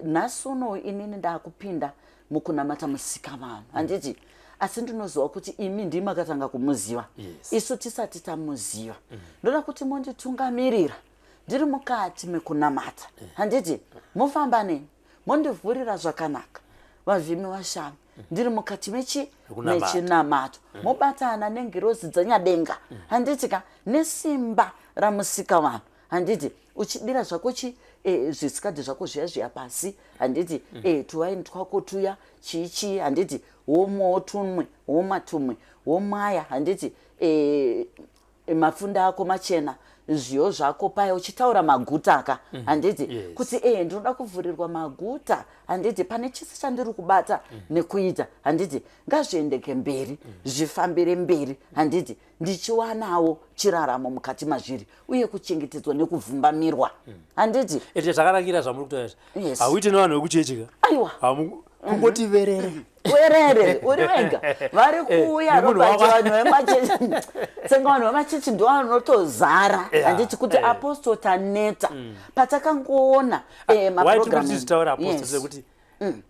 Nhasi uno inini ndaakupinda mukunamata musika vanhu, handiti? Asi ndinoziva kuti imi ndimi makatanga kumuziva isu tisati tamuziva. Ndoda kuti monditungamirira ndiri mukati mekunamata, handiti? Mofamba neni, mondivhurira zvakanaka, vavhimi vashanu, ndiri mukati Mekunamata. Mechinamato, mobatana nengirozi dzanyadenga, handiti ka? Nesimba ramusika vanhu, handiti? Uchidira zvako chi zvisikadhi zvako zviya zviya pasi, handiti? Tuwaini twako tuya, chii chii, handiti? Womwawo tumwe, womwa tumwe, womwaya, handiti? Mafunda ako machena, zviyo zvako paya, uchitaura maguta ka, handiti? Yes. Kuti ndinoda kuvhurirwa maguta, handiti? Pane chisi chandiri kubata nekuita, handiti? Ngazviendeke mberi, zvifambire mberi, handiti? Ndichiwanawo chiraramo mukati mazviri uye kuchengetedzwa nekuvhumbamirwa, handiti? Ende zvakanakira zvamuri kutaura izvi, Yes. hauiti nevanhu vekuchechi ka. Aiwa. Kungoti verere. Werere uri wega, vari kuuya, nemunhu Robert, vanhu vemachechi, tsenga, vanhu vemachechi ndo vanotozara, handiti? Kuti apostle, taneta patakangoona Waiti maprogram. kuti zvitaura, apostle, sekuti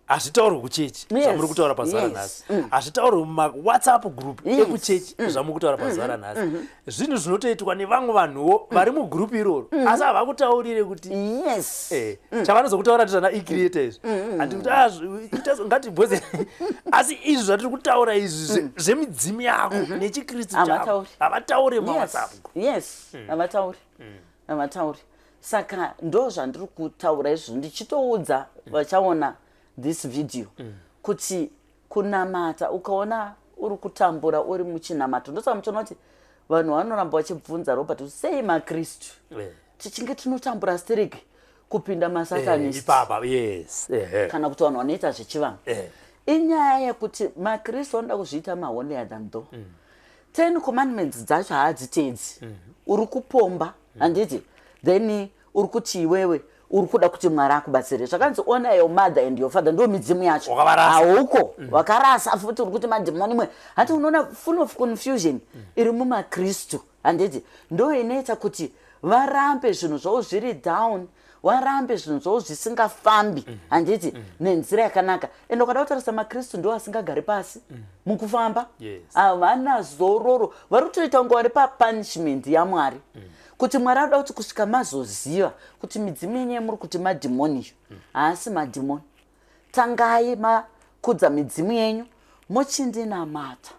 hazvitaurwi kuchechi zvamuri kutaura pazuva ranhasi, hazvitaurwi mumawhatsapp group ekuchechi zvamuri kutaura pazuva ranhasi. Zvinhu zvinotoitwa nevamwe vanhuwo vari mugroup iroro, asi havakutaurire kuti chavanozokutaura ndizvana ecreator izvi, handi kuti ah, ngatibhoze. Asi izvi zvatiri kutaura izvi zvemidzimu yako nechikristu chako, Havatauri. havatauri mumawhatsapp. Yes, havatauri, havatauri. Saka ndo zvandiri kutaura izvozvo, ndichitoudza vachaona this video kuti kunamata, ukaona uri kutambura uri muchinamato, ndosaka muchiona kuti vanhu vanoramba vachibvunza Robert kuti sei makristu tichinge tinotambura stereki kupinda masatanist Ipapa, yes. Kana kuti vanhu vanoita zvechivanhu. Inyaya yekuti makristu anoda kuzviita maholier than thou. 10 commandments dzacho haadzitedzi. Uri kupomba, handiti? Then uri kuti iwewe uri kuda kuti Mwari akubatsire. Zvakanzi honor your mother and your father, ndo midzimu yacho. Wakavarasa. Hauko, wakarasa futi, uri kuti madhimoni mwe hati. Unoona full of confusion iri mumakristu, handiti? Ndo inoita kuti varambe zvinhu zvavo zviri down, varambe zvinhu zvavo zvisingafambi, handiti, nenzira yakanaka. Ende ukada kutarisa, makristu ndo asingagari pasi mukufamba. Havana zororo, vari kutoita kunge vari papunishment yaMwari, kuti Mwari anoda kuti kusvika mazoziva kuti midzimu yenyu yemuri kuti madhimoni iyo haasi madhimoni. Tangai makudza midzimu yenyu, mochindinamata,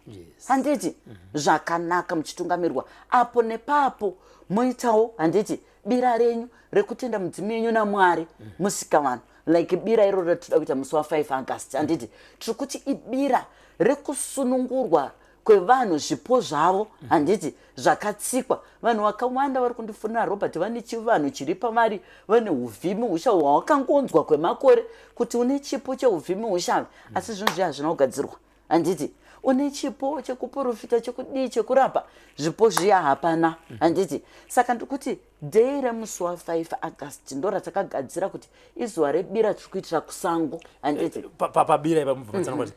handiti, zvakanaka, muchitungamirwa apo nepapo, moitawo, handiti, bira renyu rekutenda mudzimu yenyu naMwari musika vanhu, like bira iroro ratinoda kuita musi wa5 August, handiti? Tiri kuti ibira rekusunungurwa kwevanhu zvipo zvavo, handiti, zvakatsikwa. Vanhu vakawanda vari kundifonera, Robert, vane chivanhu chiri pavari, vane uvhimi ushavi hwawakangonzwa kwemakore kuti une chipo cheuvhimi ushavi, asi zvinhu zviya hazvina kugadzirwa, handiti? Une chipo chekuprofita, chekudii, chekurapa, zvipo zviya hapana, handiti? Saka ndikuti day remusi wa5 August ndo ratakagadzira kuti izuva rebira, tiri kuitira kusango, handiti? Pabira ipa mubva matsana kuti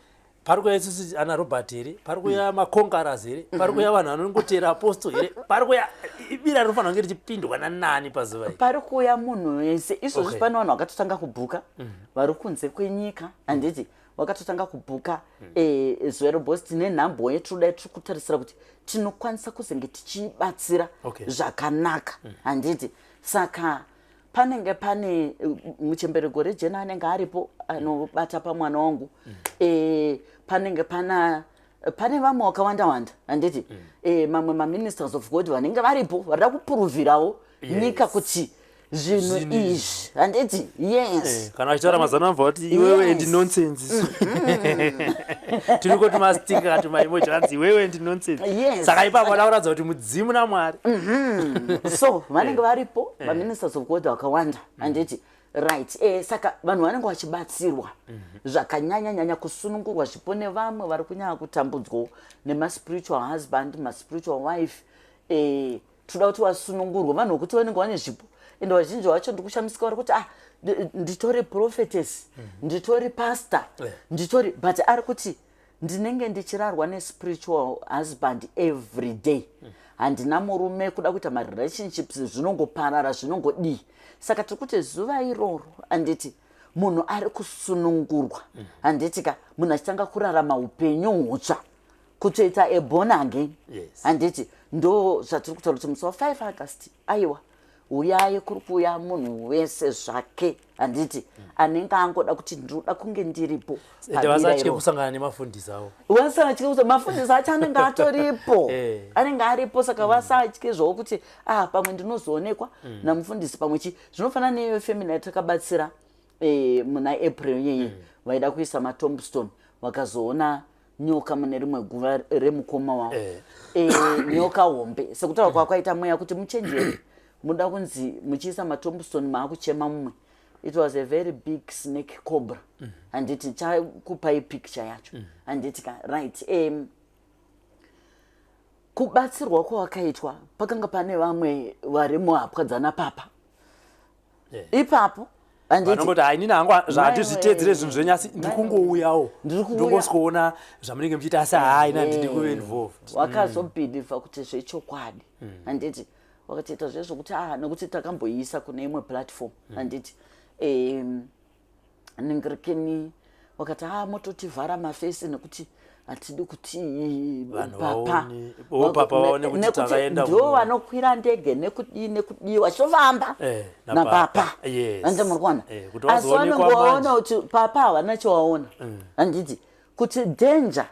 pari kuya isusu ana Robert here, pari kuya maconquerors here, pari kuya vanhu vanongotera apostle here, pari kuya ibira rinofanira kunge richipindwa nanani pazuva iri? Pari kuuya munhu wese izvozvi. Pane vanhu vakatotanga kubhuka vari kunze kwenyika, handiti? Vakatotanga kubhuka zuva iro, because tine nhambo yetinoda, tiri kutarisira kuti tinokwanisa kuzenge tichibatsira zvakanaka, handiti? Saka panenge pane muchembere gore jena anenge aripo, anobata pamwana wangu. Panenge pane vamwe vakawanda wanda, handiti? Mamwe maministers of God vanenge varipo, varida kupuruvhirawo nyika kuti Zvinhu izvi, handiti? Yes. Kana vachitaura mazano anobva vati iwewe and nonsense. Tiri kuti mastika tumaemoji anzi iwewe and nonsense. Saka ipapo vada kuratidza kuti mudzimu naMwari. So vanenge varipo maministers of God vakawanda, handiti? Right. Saka vanhu vanenge vachibatsirwa zvakanyanya nyanya kusunungurwa zvipo, nevamwe vari kunyanya kutambudzwawo nemaspiritual husband, maspiritual wife. Toda kuti vasunungurwe, vanhu vokuti vanenge vane zvipo, ende vazhinji vacho ndikushamisika vari kuti, "Ah, nditori prophetess, nditori pastor, nditori," but ari kuti, "Ndinenge ndichirarwa nespiritual husband every day. Handina murume, kuda kuita marelationships zvinongoparara, zvinongodii." Saka tiri kuti zuva iroro, handiti, munhu ari kusunungurwa, handiti ka? Munhu achitanga kurarama upenyu hutsva, kutoita a born again. Handiti ndo zvatiri kutaura kuti musi wa5 August, aiwa, uyai, kuri kuuya munhu wese zvake, handiti, anenge angoda kuti ndinoda kunge ndiripo Ende pabira vasatye iroro. Kusangana nemafundisi avo. Vasatye kuti mafundisi acho anenge atoripo. Anenge aripo, saka vasatye zvavo kuti, "Ah, pamwe ndinozoonekwa namufundisi," pamwe chi zvinofanana neiyo family yatakabatsira muna April yeye, vaida kuisa matombstone, vakazoona nyoka mune rimwe guva remukoma wavo. Nyoka hombe, sekutaura kwakwaita mweya kuti muchenjere, muda kunzi muchiisa matombstone maakuchema mumwe. It was a very big snake, cobra, handiti? Chakupai picture yacho, handiti ka? Right. Kubatsirwa kwawakaitwa, pakanga pane vamwe vari muhapwa dzana papa ipapo, handiti? Vanongoti, "Hai, inini hangu zvandizviteedzere zvinhu zvenyu, asi ndiri kungouyawo." Ndiri kuuya. Ndongosvikoona zvamunenge muchiita, asi hai, ina handidi kuve involved. Wakazobhilivha kuti zvechokwadi, handiti? Wakatoita zvezvokuti, ah, nekuti takamboiisa kune imwe platform, handiti? Ningirikeni wakati, "Ah, mototivhara mafesi nekuti hatidi kuti Vanhu papa vo papa vaone kuti nekuti takaenda ndo vanokwira ndege nekudii nekudii vachitofamba napapa. Napapa." Handiti muri kuona? Kuti Asi vazoonekwa vanenge vaona manje. kuti papa havana chawaona, handiti? Kuti danger,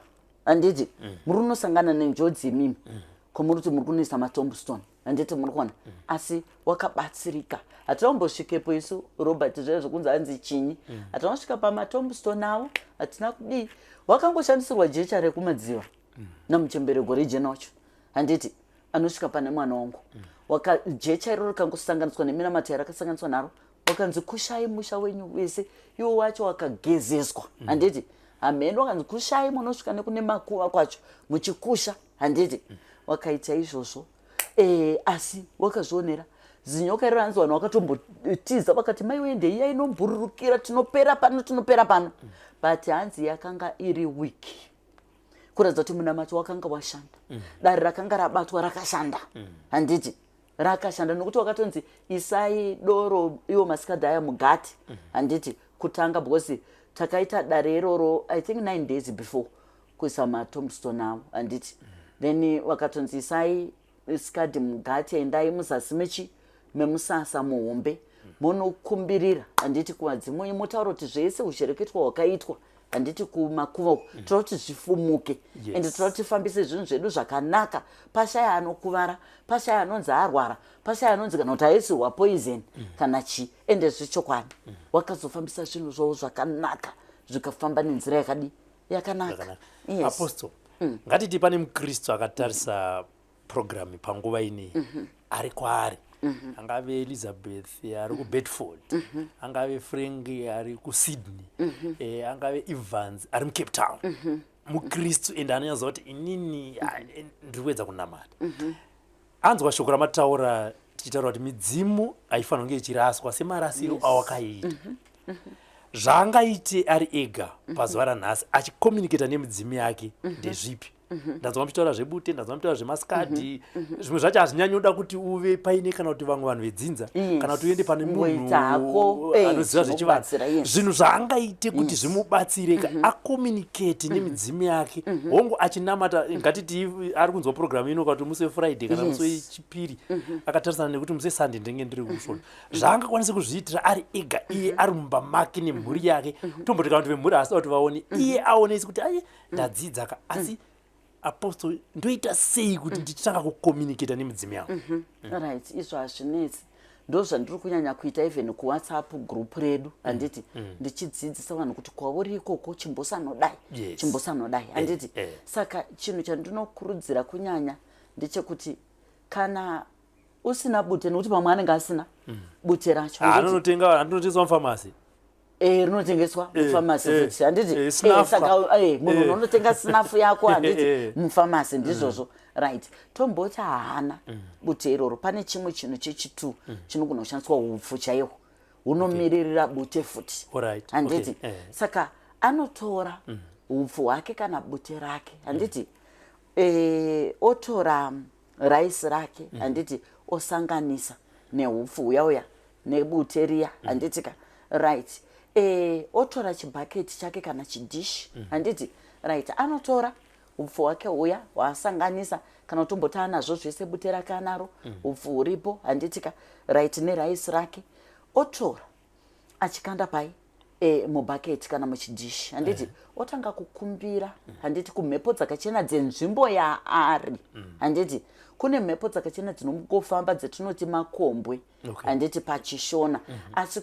handiti? Muri unosangana nenjodzi imimi kwamuri kuti muri kunoisa matombstone, handiti muri kuona? Asi wakabatsirika. Hatina kumbosvikepo isu, Robert, zviya zvokunzi hanzi chinyi. Hatina kusvika pamatombstone avo, hatina kudii. Wakangoshandisirwa jecha rekumadziva namuchembere gore jena wacho, handiti? Anosvika pane mwana wangu. Jecha iroro rikangosanganiswa neminamato yarakasanganiswa naro, wakanzi, "Kushai musha wenyu wese." Iwo wacho wakagezeswa, handiti? Hameno, wakanzi, "Kushai, munosvika nekune makuva kwacho muchikusha," handiti? Wakaita izvozvo. Asi wakazvionera zinyoka iro, hanzi vanhu vakatombotiza, vakati, "Mai wende, iya inombururukira, tinopera pano, tinopera pano." But hanzi yakanga iri weak, kuratidza kuti munamato wakanga washanda. Dare rakanga rabatwa rakashanda, handiti? Rakashanda nokuti wakatonzi, "Isai doro iwo masikadhi aya mugati," handiti? Kutanga, because takaita dare iroro, I think, 9 days before kuisa matombstone avo, handiti? Then vakatonzi, "Isai skadhi mugati, endai muzasi mechi memusasa muhombe, munokumbirira, handiti, kuvadzimu, motaura kuti zvese ushereketwa hwakaitwa, handiti, kumakuva uku, toda kuti zvifumuke ende toda kuti tifambise zvinhu zvedu zvakanaka, pashaya anokuvara, pashaya anonzi arwara, pashaya anonzi kana kuti aisirwa poison kana chii." Ende zvechokwadi wakazofambisa zvinhu zvavo zvakanaka, zvikafamba nenzira yakadi yakanaka. Zvakanaka. Yes. Apostle, ngatiti pane mukristu akatarisa purogiramu panguva inei, ari kwaari, angave Elizabeth ari kuBedford, angave Frank ari kuSydney, angave Evans ari muCape Town, mukristu ende anonyatsoziva kuti inini, ah, ndiri kuedza kunamata, anzwa shoko ramataura tichitaura kuti midzimu haifanira kunge ichiraswa semarasiro awakaita, zvaangaite ari ega pazuva ranhasi achicommunicata nemidzimu yake ndezvipi? Ndanzwa muchitaura zvebute, ndanzwa muchitaura zvemaskadhi, zvimwe zvacho hazvinyanyoda kuti uve paine kana kuti vamwe vanhu vedzinza kana kuti uende pane Kungoita hako, munhu anoziva zvechivanhu. Zvinobatsira, yes. Zvinhu zvaangaite kuti zvimubatsire ka acommunicate nemidzimu yake, hongu achinamata, ngatiti ari kunzwa purogiramu ino kuti musi weFriday kana musi wechipiri, akatarisana nekuti musi weSunday ndinenge ndiri kusvondo, zvaangakwanise kuzviitira ari ega, iye ari mumba make nemhuri yake, tomboti kana kuti vemhuri haasida kuti vaone, iye aone isi kuti ai, ndadzidza ka, asi Apostle, ndoita sei kuti ndichitanga kucommunicata nemidzimu yangu? Right, izvo hazvinetsi. Ndo zvandiri kunyanya kuita even kuWhatsApp group redu, handiti? Ndichidzidzisa vanhu kuti kwauri ikoko chimbosanodai, chimbosanodai, handiti? Saka chinhu chandinokurudzira kunyanya ndechekuti kana usina bute, nekuti pamwe anenge asina bute racho, handiti? Anonotenga, anotengeswa mufamasi. Rinotengeswa mufamasi futi, handiti? Snuff. Saka munhu unonotenga snuff yako, handiti? Mufamasi, ndizvozvo, right? Tomboti haana bute iroro, pane chimwe chinhu chechitu chinogona kushandiswa, upfu chaihwo hunomiririra bute futi, handiti? Saka anotora upfu hwake kana bute rake, handiti? Otora raisi rake, handiti? Osanganisa neupfu uya uya nebute riya, handiti ka? Right. Otora chibhaketi chake kana chidhishi, handiti? Right. Anotora upfu hwake huya hwaasanganisa, kana kutomboti anazvo zvese, bute rake anaro, upfu huripo, handiti ka? Right. Neraisi rake, otora achikanda pai? Mubhaketi kana muchidhishi, handiti? Otanga kukumbira, handiti, kumhepo dzakachena dzenzvimbo yaari, handiti? Kune mhepo dzakachena dzinongofamba dzetinoti makombwe, handiti, pachiShona. Asi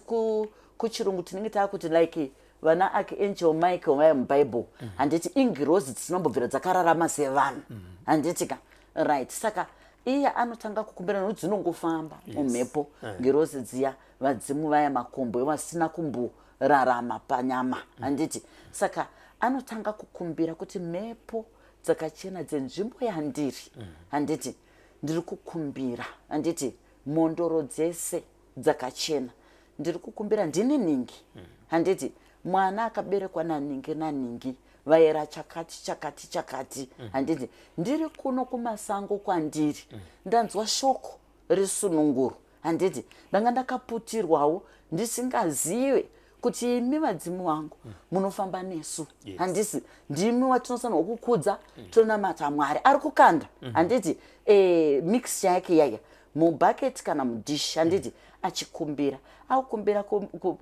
kuchirungu tinenge taakuti like vana Archangel Michael vaya muBhaibheri, handiti? Ingirozi dzisinombobvira dzakararama sevanhu, handiti ka? Right. Saka iye anotanga kukumbira nokuti dzinongofamba mumhepo ngirozi dziya, vadzimu vaya, makombwe vasina kumborarama panyama, handiti? Saka anotanga kukumbira kuti mhepo dzakachena dzenzvimbo yandiri, handiti, ndiri kukumbira, handiti, mhondoro dzese dzakachena, ndiri kukumbira, ndini ningi, handiti, mwana akaberekwa naningi naningi, vayera chakati chakati chakati, handiti, ndiri kuno kumasango kwandiri, ndanzwa shoko resununguro, handiti, ndanga ndakaputirwawo ndisingazive kuti imi vadzimu vangu munofamba nesu, handisi ndimi watinofanirwa kukudza, tonamata Mwari ari kukanda, handiti, mixture yake yaya mubhaketi kana mudhishi, handiti, achikumbira, akukumbira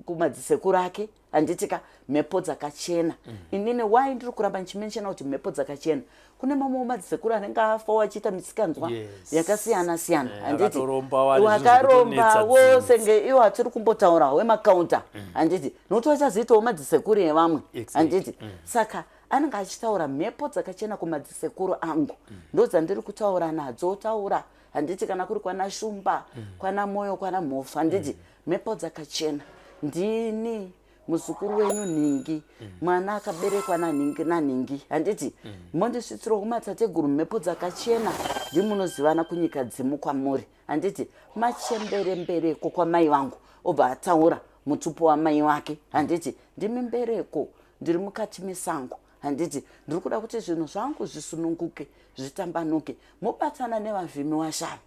kumadzisekuru ake, handiti ka, mhepo dzakachena. Inini wai ndiri kuramba ndichimentiona kuti mhepo dzakachena? Kune mamwewo madzisekuru anenge afawo achiita misikanzwa yakasiyana siyana, handiti? Akatoromba wari, zvinhu Wakarombawo zvekutonetsa. Senge iwo atiri kumbotaura wemakaunta, handiti? Nokuti vachazoitawo madzisekuru evamwe, handiti? Saka anenge achitaura mhepo dzakachena kumadzisekuru angu, ndo dzandiri kutaura nadzo, taura, handiti, kana kuri kwana Shumba, kwana Moyo, kwana Mhofu, handiti, mhepo dzakachena, ndini muzukuru wenyu nhingi, mwana akaberekwa nanhingi nanhingi, handiti, mondisvitsirawo kumatateguru mhepo dzakachena, ndimunozivana kunyika dzimu kwamuri, handiti, machemberembereko kwamai vangu, obva ataura mutupo wamai wake, handiti, ndimi mbereko, ndiri mukati mesango, handiti, ndiri kuda kuti zvinhu zvangu zvisununguke, zvitambanuke, mobatana nevavhimi washavi,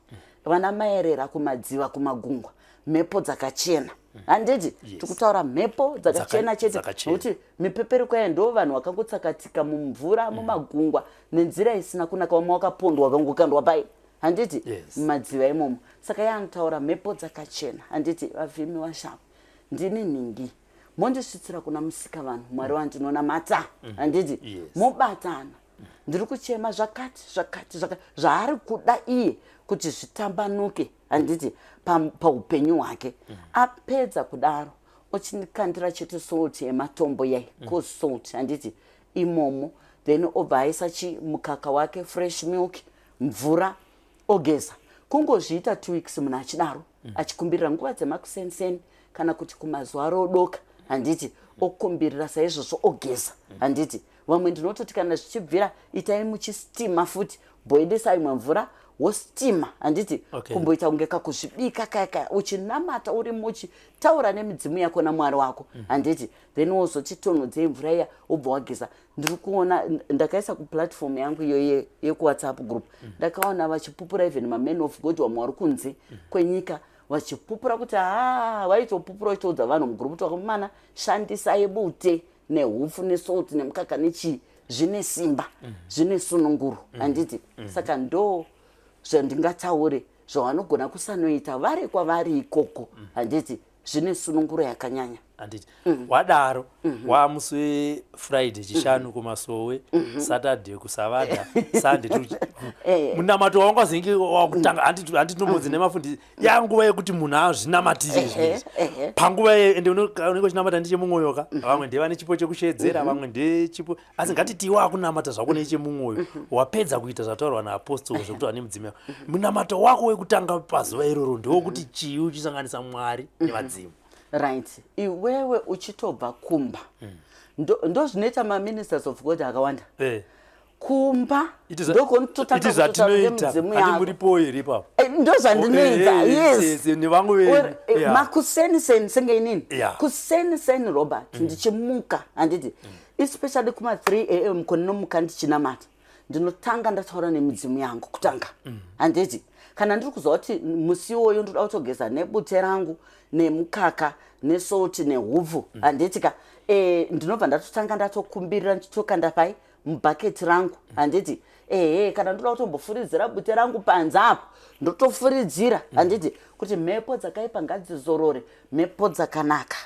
vana maerera kumadziva, kumagungwa, mhepo dzakachena, handiti? Tikutaura mhepo dzakachena chete, Dzakachena. Nokuti mipepereko yayo ndo vanhu vakangotsakatika mumvura, mumagungwa nenzira isina kunaka, vamwe vakapondwa, vakangokandwa pai, handiti? Mumadziva imomo. Saka yaanotaura mhepo dzakachena, handiti, vavhimi washava, ndini nhingi, mondisvitsira kuna musika vanhu, Mwari wandinonamata, handiti? Mobatana, ndiri kuchema zvakati zvakati zvakati, zvaari kuda iye kuti zvitambanuke, handiti, paupenyu hwake. Apedza kudaro, ochikandira chete salt yematombo yai, coarse salt, handiti, imomo, then obva aisa chi mukaka wake, fresh milk, mvura, ogeza. Kungozviita 2 weeks munhu achidaro, achikumbirira nguva dzemakusenseni kana kuti kumazuva rodoka, handiti, okumbirira saizvozvo, ogeza, handiti? Vamwe ndinototi kana zvichibvira itai muchistima futi, boilisa imwe mvura, wostima, handiti? Kumboita kunge kakuzvibika kaya kaya, uchinamata uri muchitaura nemidzimu yako naMwari wako, handiti? Then wozoti tonhodzei mvura iya, wobva wageza. Ndiri kuona ndakaisa kuplatform yangu iyo yekuWhatsApp group, ndakaona vachipupura, even mamen of God vamwe vari kunze kwenyika vachipupura kuti haa, vaitopupura vachitoudza vanhu mugroup kuti vakomana, shandisai bute nehupfu nesalt nemukaka nechii, zvine simba, zvine sununguro, handiti? Saka ndo zvandingataure zvavanogona kusanoita vari kwavari ikoko, handiti? Zvine sununguro yakanyanya. Handiti wadaro wamusi weFriday, Chishanu kumasowe, Saturday kuSavadha, Sunday munamato waungazinge wakutanga. Handiti tombodzi nemafundisi yanguva yekuti munhu azvinamatire zvinezvi. Panguva iyeyo ende unenge uchinamata ndechemumwoyo ka. Vamwe ndevane chipo chekushedzera, vamwe ndechipo, asi ngatiti iwe wakunamata zvako nechemumwoyo. Wapedza kuita zvataurwa naapostol zvekuti nemudzimu yako, munamato wako wekutanga pazuva iroro ndewekuti chii, uchisanganisa Mwari nevadzimu? Right, iwewe uchitobva kumba, ndo zvinoita maministers of God akawanda kumba. Ndokonototanga iti zvatinoita nemidzimu handi yako. Muripo here ipapo? Ndo zvandinoita. Yes. Nevamwe venyu. Makuseniseni senge inini, kuseniseni, Robert, ndichimuka, handiti, especially kuma3 am kondinomuka ndichinamata, ndinotanga ndataura nemidzimu yangu kutanga, handiti? Kana ndiri kuziva kuti musi iwoyo ndoda kutogeza nebute rangu nemukaka nesalt nehupfu, handiti ka, ndinobva ndatotanga ndatokumbirira, ndichitokanda pai mubhaketi rangu, handiti? Ehe, kana ndoda kutombofuridzira bute rangu panze apo, ndotofuridzira, handiti, kuti mhepo dzakaipa ngadzizorore, mhepo dzakanaka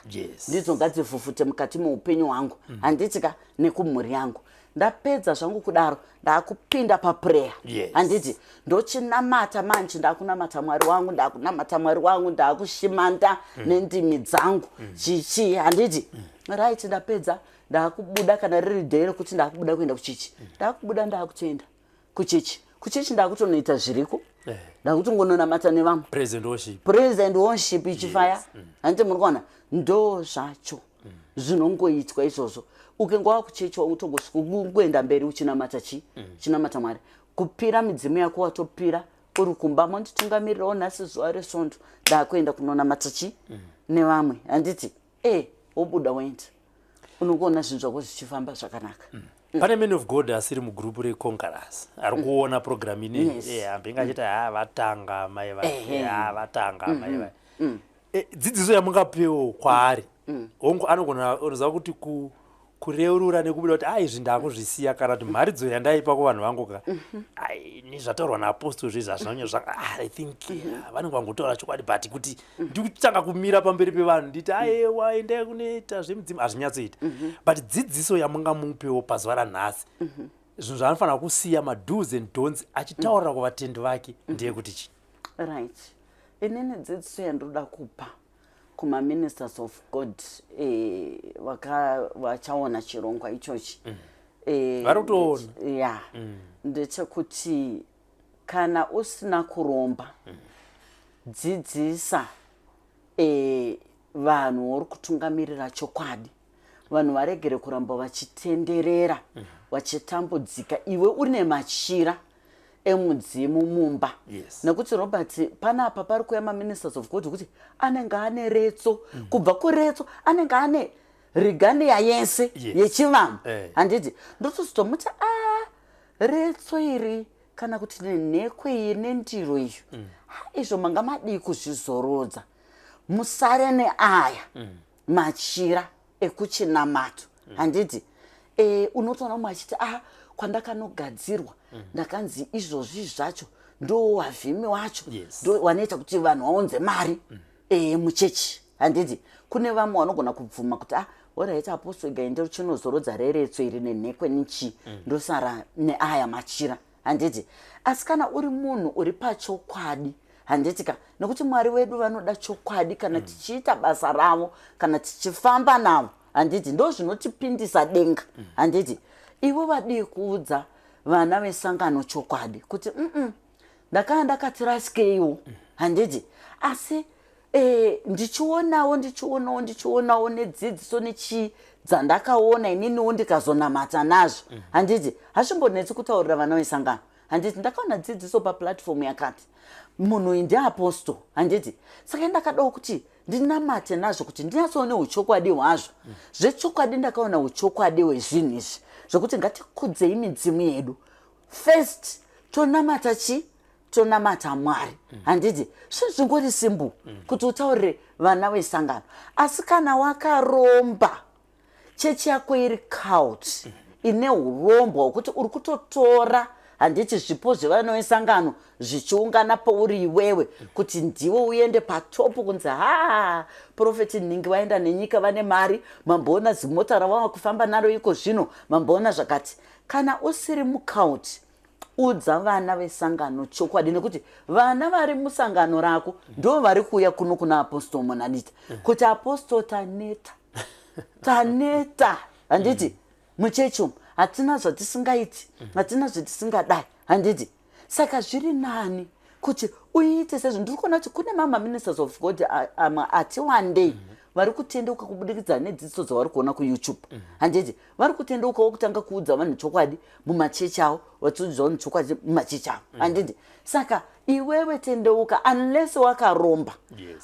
ndidzo ngadzivhuvhute mukati meupenyu hwangu, handiti ka, nekumhuri yangu. Ndapedza zvangu kudaro, ndaakupinda paprayer, handiti? Ndochinamata manje, ndakunamata Mwari wangu, ndakunamata Mwari wangu, ndaakushimanda nendimi dzangu chichi, handiti? Right, ndapedza, ndaakubuda. Kana riri day rekuti ndaakubuda kuenda kuchechi, ndaakubuda, ndaakutoenda kuchechi. Kuchechi ndaakutonoita zviriko, ndakutongononamata nevamwe. Praise and worship. Praise and worship ichifaya, handiti? Muri kuona, ndo zvacho zvinongoitwa izvozvo. Ukenga wakuchechi, utongosvika kungoenda mberi uchinamata chi uchinamata Mwari, kupira midzimu yako. Watopira uri kumba, monditungamirirawo nhasi zuva reSvondo, ndakuenda kunonamata chi nevamwe, handiti? Wobuda woenda, unongoona zvinhu zvako zvichifamba zvakanaka. Pane man of God asiri mugurupu reConquerors ari kuona program ineyi. Ambenge achiti, "Ha, vatanga mai va, ha, vatanga mai va." Dzidziso yamungapewo kwaari, hongu anogona, unoziva kuti kureurura nekubuda kuti, "Ai, izvi ndakuzvisiya," kana kuti, "Mharidzo yandaipa kuvanhu vangu ka, ai, nezvataurwa naapostle zvezvi hazvinanya zvaka, I think vanenge vangotaura chokwadi, but kuti ndikutanga kumira pamberi pevanhu nditi, aiwa, endai kunoita zvemudzimu, hazvinyatsoita." But dzidziso yamungamupewo pazuva ranhasi, zvinhu zvaanofanira kusiya, mados and don'ts, achitaurira kuvatendi vake, ndeyekuti chii? Right, inini dzidziso yandoda kupa kumaministers of God vachaona chirongwa ichochi, Vari kutoona. Ya, ndechekuti kana usina kuromba, dzidzisa vanhu uri kutungamirira chokwadi. Vanhu varegere kuramba vachitenderera vachitambudzika, iwe une machira emudzimu mumba. Nekuti, Robert, panapa pari kuuya maministers of God kuti anenge ane retso, kubva kuretso anenge ane regalia yese yechivanhu, handiti? Ndotozotomuti, a retso iri kana kuti nenhekwe iyi nendiro iyo, ha, izvo manga madii kuzvizorodza, musare neaya machira ekuchinamato, handiti? Unotoona mumwe achiti, "A, kwandakanogadzirwa ndakanzi izvozvi zvacho ndo wavhimi wacho, ndo wanoita kuti vanhu vaunze mari muchechi," handiti? Kune vamwe vanogona kubvuma kuti, "Ah, alright, apostle, gaende uchinozorodza reretso iri nenhekwe nichi, ndosara neaya machira," handiti? Asi kana uri munhu uri pachokwadi, handiti ka, nekuti Mwari wedu vanoda chokwadi kana tichiita basa ravo, kana tichifamba navo, handiti? Ndo zvinotipindisa denga, handiti? Ivo vadii kuudza vana vesangano chokwadi kuti, ndakanga ndakati rasikeiwo, handiti? Asi ndichionawo, ndichionawo, ndichionawo nedzidziso nechii dzandakaona ininiwo, ndikazonamata nazvo, handiti? Hazvimbonetsi kutaurira vana vesangano, handiti? Ndakaona dzidziso paplatform yakati, munhu uyu ndiapostle, handiti? Saka ndakadawo kuti ndinamate nazvo kuti ndinyatsoone uchokwadi hwazvo. Zvechokwadi ndakaona uchokwadi hwezvinhu izvi, zvokuti ngatikudzei midzimu yedu first, tonamata chi tonamata Mwari, handiti? Zvinhu zvingori simple kuti utaurire vana vesangano. Asi kana wakaromba, chechi yako iri cult ine urombwa hwekuti uri kutotora. Handiti zvipo zvevana vesangano zvichiungana pauri iwewe kuti ndiwe uende patopu kunzi ha, Prophet nhingi vaenda nenyika, vane mari, mamboona zimota ravava kufamba naro iko zvino, mamboona zvakati. Kana usiri mucult, udza vana vesangano chokwadi, nekuti vana vari musangano rako ndo vari kuuya kuno kuna Apostle Monalita kuti, "Apostle, taneta, taneta." Handiti muchechi umu hatina zvatisingaiti, hatina zvatisingadai, handiti? Saka zviri nani kuti uite sezvo ndiri kuona kuti kune mamwe ministers of God amwe ati wandei vari kutendeuka kubudikidza nedzidziso dzavari kuona kuYouTube, handiti? Vari kutendeukawo kutanga kuudza vanhu chokwadi mumachechi avo, vachiudza vanhu chokwadi mumachechi avo, handiti? Saka iwewe tendeuka, unless wakaromba.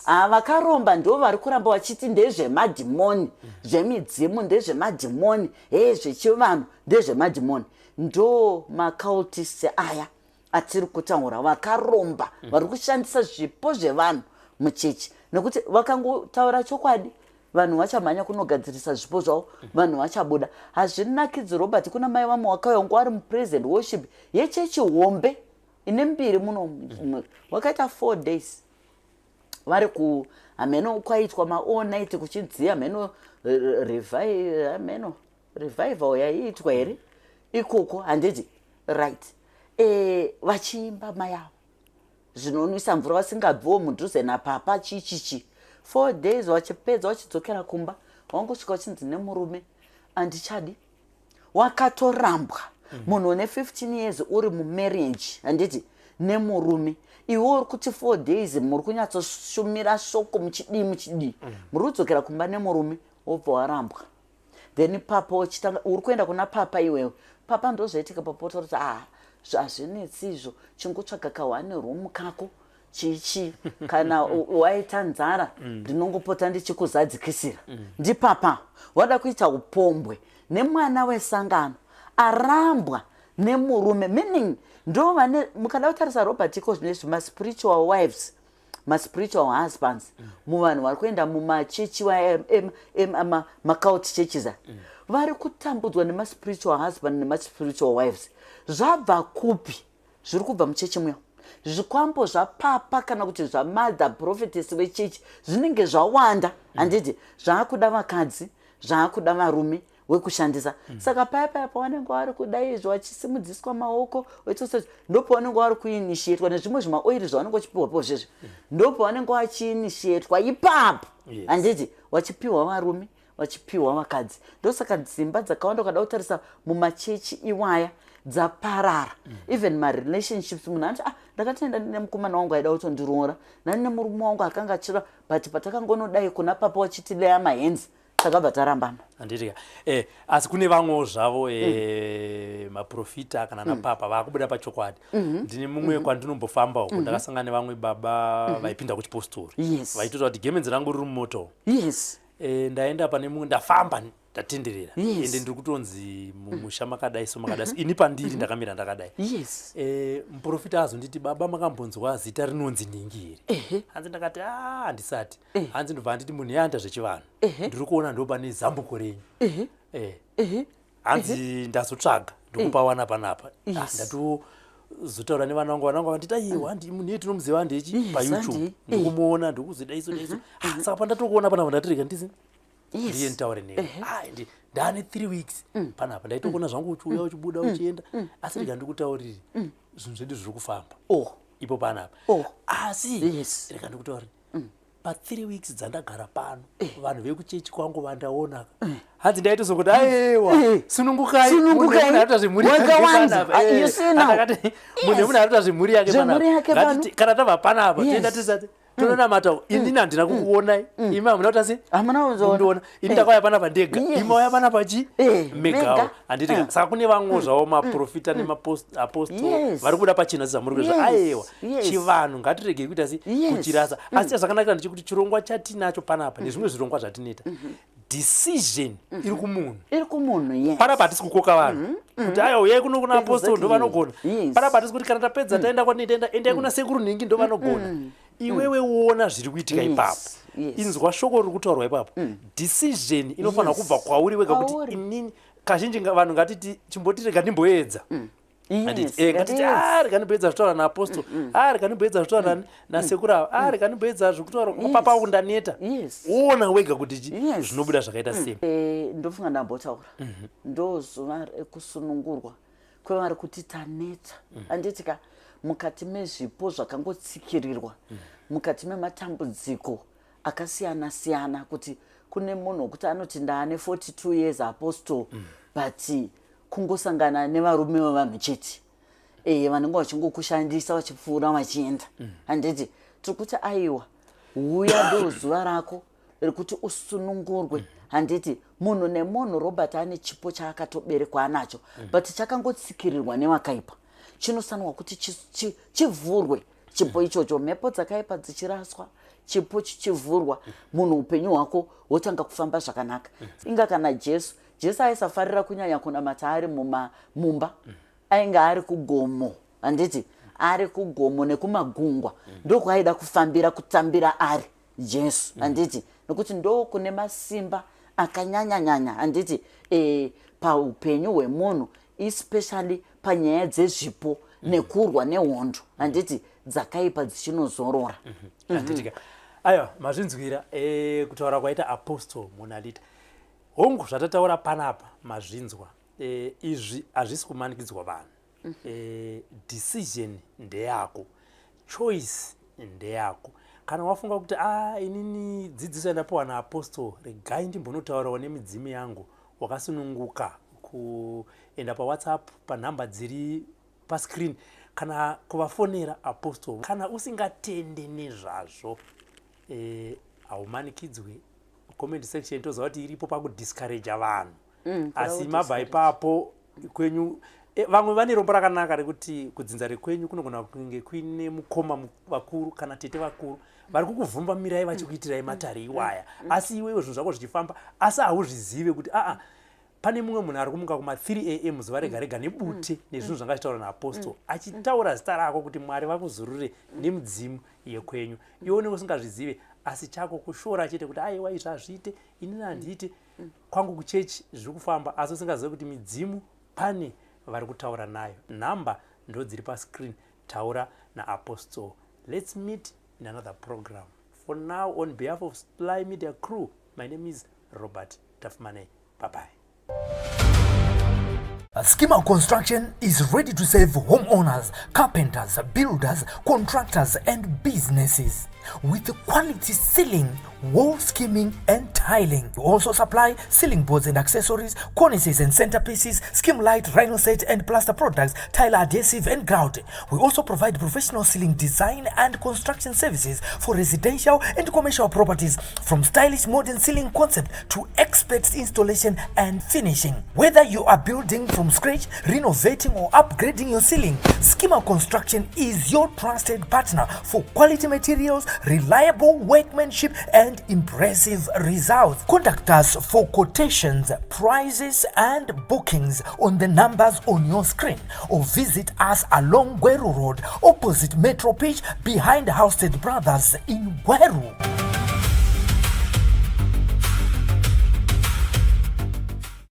Ah, vakaromba ndo vari kuramba vachiti ndezvemadhimoni, zvemidzimu ndezvemadhimoni, he, zvechivanhu ndezvemadhimoni. Ndo macultist aya atiri kutaura, vakaromba vari kushandisa zvipo zvevanhu muchechi, nekuti vakangotaura chokwadi, vanhu vachamhanya kunogadzirisa zvipo zvavo, vanhu vachabuda. Hazvinakidzi, Robert. Kuna mai vamwe wakauya ngo ari mupraise and worship yechechi hombe ine mbiri muno, wakaita 4 days vari ku hameno kwaitwa maall night kuchidziya, hameno hameno revival yaiitwa here ikoko, handiti? Right, vachiimba mai avo zvinonwisa mvura, vasingabviwo mudhuze napapa, chichichi. 4 days vachipedza, vachidzokera kumba, wangosvika vachinzi nemurume, "Handichadi." Wakatorambwa. Munhu une 15 years uri mumarriage, handiti, nemurume, iwe uri kuti 4 days muri kunyatsoshumira shoko, muchidii, muchidii, muri kudzokera kumba nemurume, wobva warambwa. Then papa uchitanga uri kuenda kuna papa iwewe, papa ndozvaitika. Papa otaura kuti, "Ah, hazvinetsi izvo, chingotsvaga kahwane room kako, chichi, kana waita nzara ndinongopota ndichikuzadzikisira." Ndipapa wada kuita upombwe nemwana wesangano arambwa nemurume, meaning ndo vane, mukada kutarisa, Robert, iko zvinezvi maspiritual wives, maspiritual husbands muvanhu vari kuenda mumachechi, macult churches aya, vari kutambudzwa nemaspiritual husband nemaspiritual wives. Zvabva kupi? Zviri kubva muchechi muya. Zvikwambo zvapapa kana kuti zvamother prophetess vechechi zvinenge zvawanda, handiti? Zvaakuda vakadzi, zvaakuda varume wekushandisa. Saka paya paya pavanenge vari kuda izvo, vachisimudziswa maoko, ndopavanenge vari kuinitiatwa nezvimwe zvimaoiri zvavanenge vachipiwa po zvezvi, ndopavanenge vachiinitiatwa ipapo, handiti? Vachipiwa varume, vachipiwa vakadzi. Ndosaka dzimba dzakawanda, ukada kutarisa mumachechi iwaya, dzaparara. Even marelationships, munhu anoti, "Ah, ndakatoenda ndine mukomana wangu aida kutondiroora, nani nemurume wangu akanga achira, but patakangonodai kuna papa wachiti lay mahands, takabva tarambana." Handitika asi kune vamwewo zvavo maprofita kana napapa vaakubuda pachokwadi. Ndine mumwe kwandinombofamba uko, ndakasangana nevamwe baba vaipinda kuchipostori, vaitotaura kuti gemenzi rangu riri mumoto. Ndaenda pane mumwe, ndafamba, ndatenderera, ende ndiri kutonzi mumusha makadai so, makadai so, ini pandiri ndakamira ndakadai. Muprofita azonditi, "Baba, makambonzwa zita rinonzi nhingi here?" Hanzi ndakati, "A, handisati." Hanzi ndobva anditi, "Munhu yaanda zvechivanhu, ndiri kuona ndo pane zambuko renyu." Hanzi ndazotsvaga, ndikupawana panapa. Ah, ndatozotaura nevana vangu, vana vangu vanditi, "Aiwa, handi munhu iye tinomuziva, handechi paYouTube." Ndikumuona, ndikuzodai so, dai so. Ah, saka pandatokuona panapa, ndatirega ndisi ndiye nditaure newe. Ah, ndaane 3 weeks panapa, ndaitokuona zvangu uchiuya, uchibuda, uchienda, asi rega ndikutaurire, zvinhu zvedu zviri kufamba ipo panapa. Asi rega ndikutaurire, pa3 weeks dzandagara pano, vanhu vekuchechi kwangu vandaona, hanzi ndaitozongoti, "Aiwa, sunungukai." Sunungukai. Munhu arikuita zvemhuri yake Wakawanda. panapa. Ah, you see now. Ndakati, munhu munhu arikuita zvemhuri yake Zvemhuri yake panapa. pano. Ngatiti, kana tabva panapa, toenda tisati tononamata. Inini handina kukuonai, imi hamuna kuita sei? Hamuna kuzoona. Kundiona. Ini ndakauya panapa ndega, imi wauya panapa chi megawo, mega. handiti? Saka kune vamwewo zvavo maprofita nemaapostol vari kubuda pachena sezvamuri kuita. Aiwa, chivanhu ngatiregei kuita sei? Kuchirasa. Asi chazvakanakira ndechekuti chirongwa chatinacho panapa nezvimwe zvirongwa zvatinoita, decision iri kumunhu. Iri kumunhu, yes. Panapa hatisi kukoka vanhu kuti, "Aiwa, uyai kuno kuna apostol, ndo vanogona." Panapa hatisi kuti kana tapedza taenda kwatinoita, "Endai kuna sekuru nhingi, ndo vanogona." Iwewe uona zviri kuitika ipapo, inzwa shoko riri kutaurwa ipapo, decision inofanira kubva kwauri wega kuti Kwauri. inini kazhinji vanhu ngatiti, "Chimboti rega ndimboedza." Handiti, ngatiti a rekanimboedza zvitaura naapostle, a rekanimboedza zvitaura nasekuru ava, a rekanimboedza zvekutaura kwapapa wangu, ndaneta. Woona wega kuti chi zvinobuda zvakaita sei. Ndofunga ndambotaura, ndo zuva rekusunungurwa kwevari kuti taneta, handiti ka? Mukati mezvipo zvakangotsikirirwa, mukati mematambudziko akasiyana siyana, kuti kune munhu wekuti anoti, "Ndaane 42 years, apostle, but kungosangana nevarume vevanhu chete vanenge vachingokushandisa, vachipfuura vachienda," handiti? Tiri kuti aiwa, huya, ndo zuva rako rekuti usunungurwe, handiti? Munhu nemunhu, Robert, ane chipo chaakatoberekwa anacho, but chakangotsikirirwa nevakaipa. Chinosanwa kuti chivhurwe chipo ichocho, mhepo dzakaipa dzichiraswa, chipo chichivhurwa, munhu upenyu hwako hwotanga kufamba zvakanaka. Inga kana Jesu, Jesu aisafarira kunyanya kunamata ari mumba, ainge ari kugomo, handiti? Ari kugomo nekumagungwa, ndokwaaida kufambira, kutambira ari Jesu, handiti? Nokuti ndo kune masimba akanyanyanyanya, handiti, paupenyu hwemunhu, especially panyaya dzezvipo nekurwa nehondo, handiti, dzakaipa dzichinozorora. Handitika, aiwa, mazvinzwira kutaura kwaita Apostle Monalita. Hongu, zvatataura panapa mazvinzwa. Izvi hazvisi kumanikidzwa vanhu. Decision ndeyako, choice ndeyako. Kana wafunga kuti, a inini dzidziso yandapiwa naapostle, regai ndimbonotaurawo nemidzimu yangu, wakasununguka kuenda paWhatsApp panhamba dziri pascreen kana kuvafonera apostle. Kana usingatende nezvazvo, haumanikidzwe. Comment section toziva kuti iripo pakudiscouraja vanhu, asi mabva ipapo kwenyu, vamwe vane rombo rakanaka rekuti kudzinza rekwenyu kunogona kunge kuine mukoma vakuru kana tete vakuru vari kukuvhumbamirai, vachikuitirai matare iwaya, asi iwewe zvinhu zvako zvichifamba, asi hauzvizive kuti aa pane mumwe munhu ari kumuka kuma3 am zuva rega rega nebute nezvinhu zvanga achitaura naapostle, achitaura zita rako kuti Mwari vakuzurure nemudzimu yekwenyu. Iwe unenge usingazvizive, asi chako kushora chete kuti, "Aiwa, izvi hazviite, inini handiite, kwangu kuchechi zviri kufamba," asi usingazive kuti midzimu pane vari kutaura nayo. Nhamba ndo dziri pascreen, taura naapostle. Let's meet in another program. For now, on behalf of Sly Media crew, my name is Robert Tafmane. Bye bye. Schema Construction is ready to serve homeowners, carpenters, builders, contractors, and businesses with quality ceiling, wall skimming, and tiling. We also supply ceiling boards and accessories, cornices and centerpieces, skim light, rhino set and plaster products, tile adhesive, and grout. We also provide professional ceiling design and construction services for residential and commercial properties, from stylish modern ceiling concept to expert installation and finishing. Whether you are building from scratch, renovating, or upgrading your ceiling, Schema Construction is your trusted partner for quality materials, reliable workmanship, and impressive results. Contact us for quotations, prices, and bookings on the numbers on your screen or visit us along Gweru Road, opposite Metro Pitch, behind Housted Brothers in Gweru.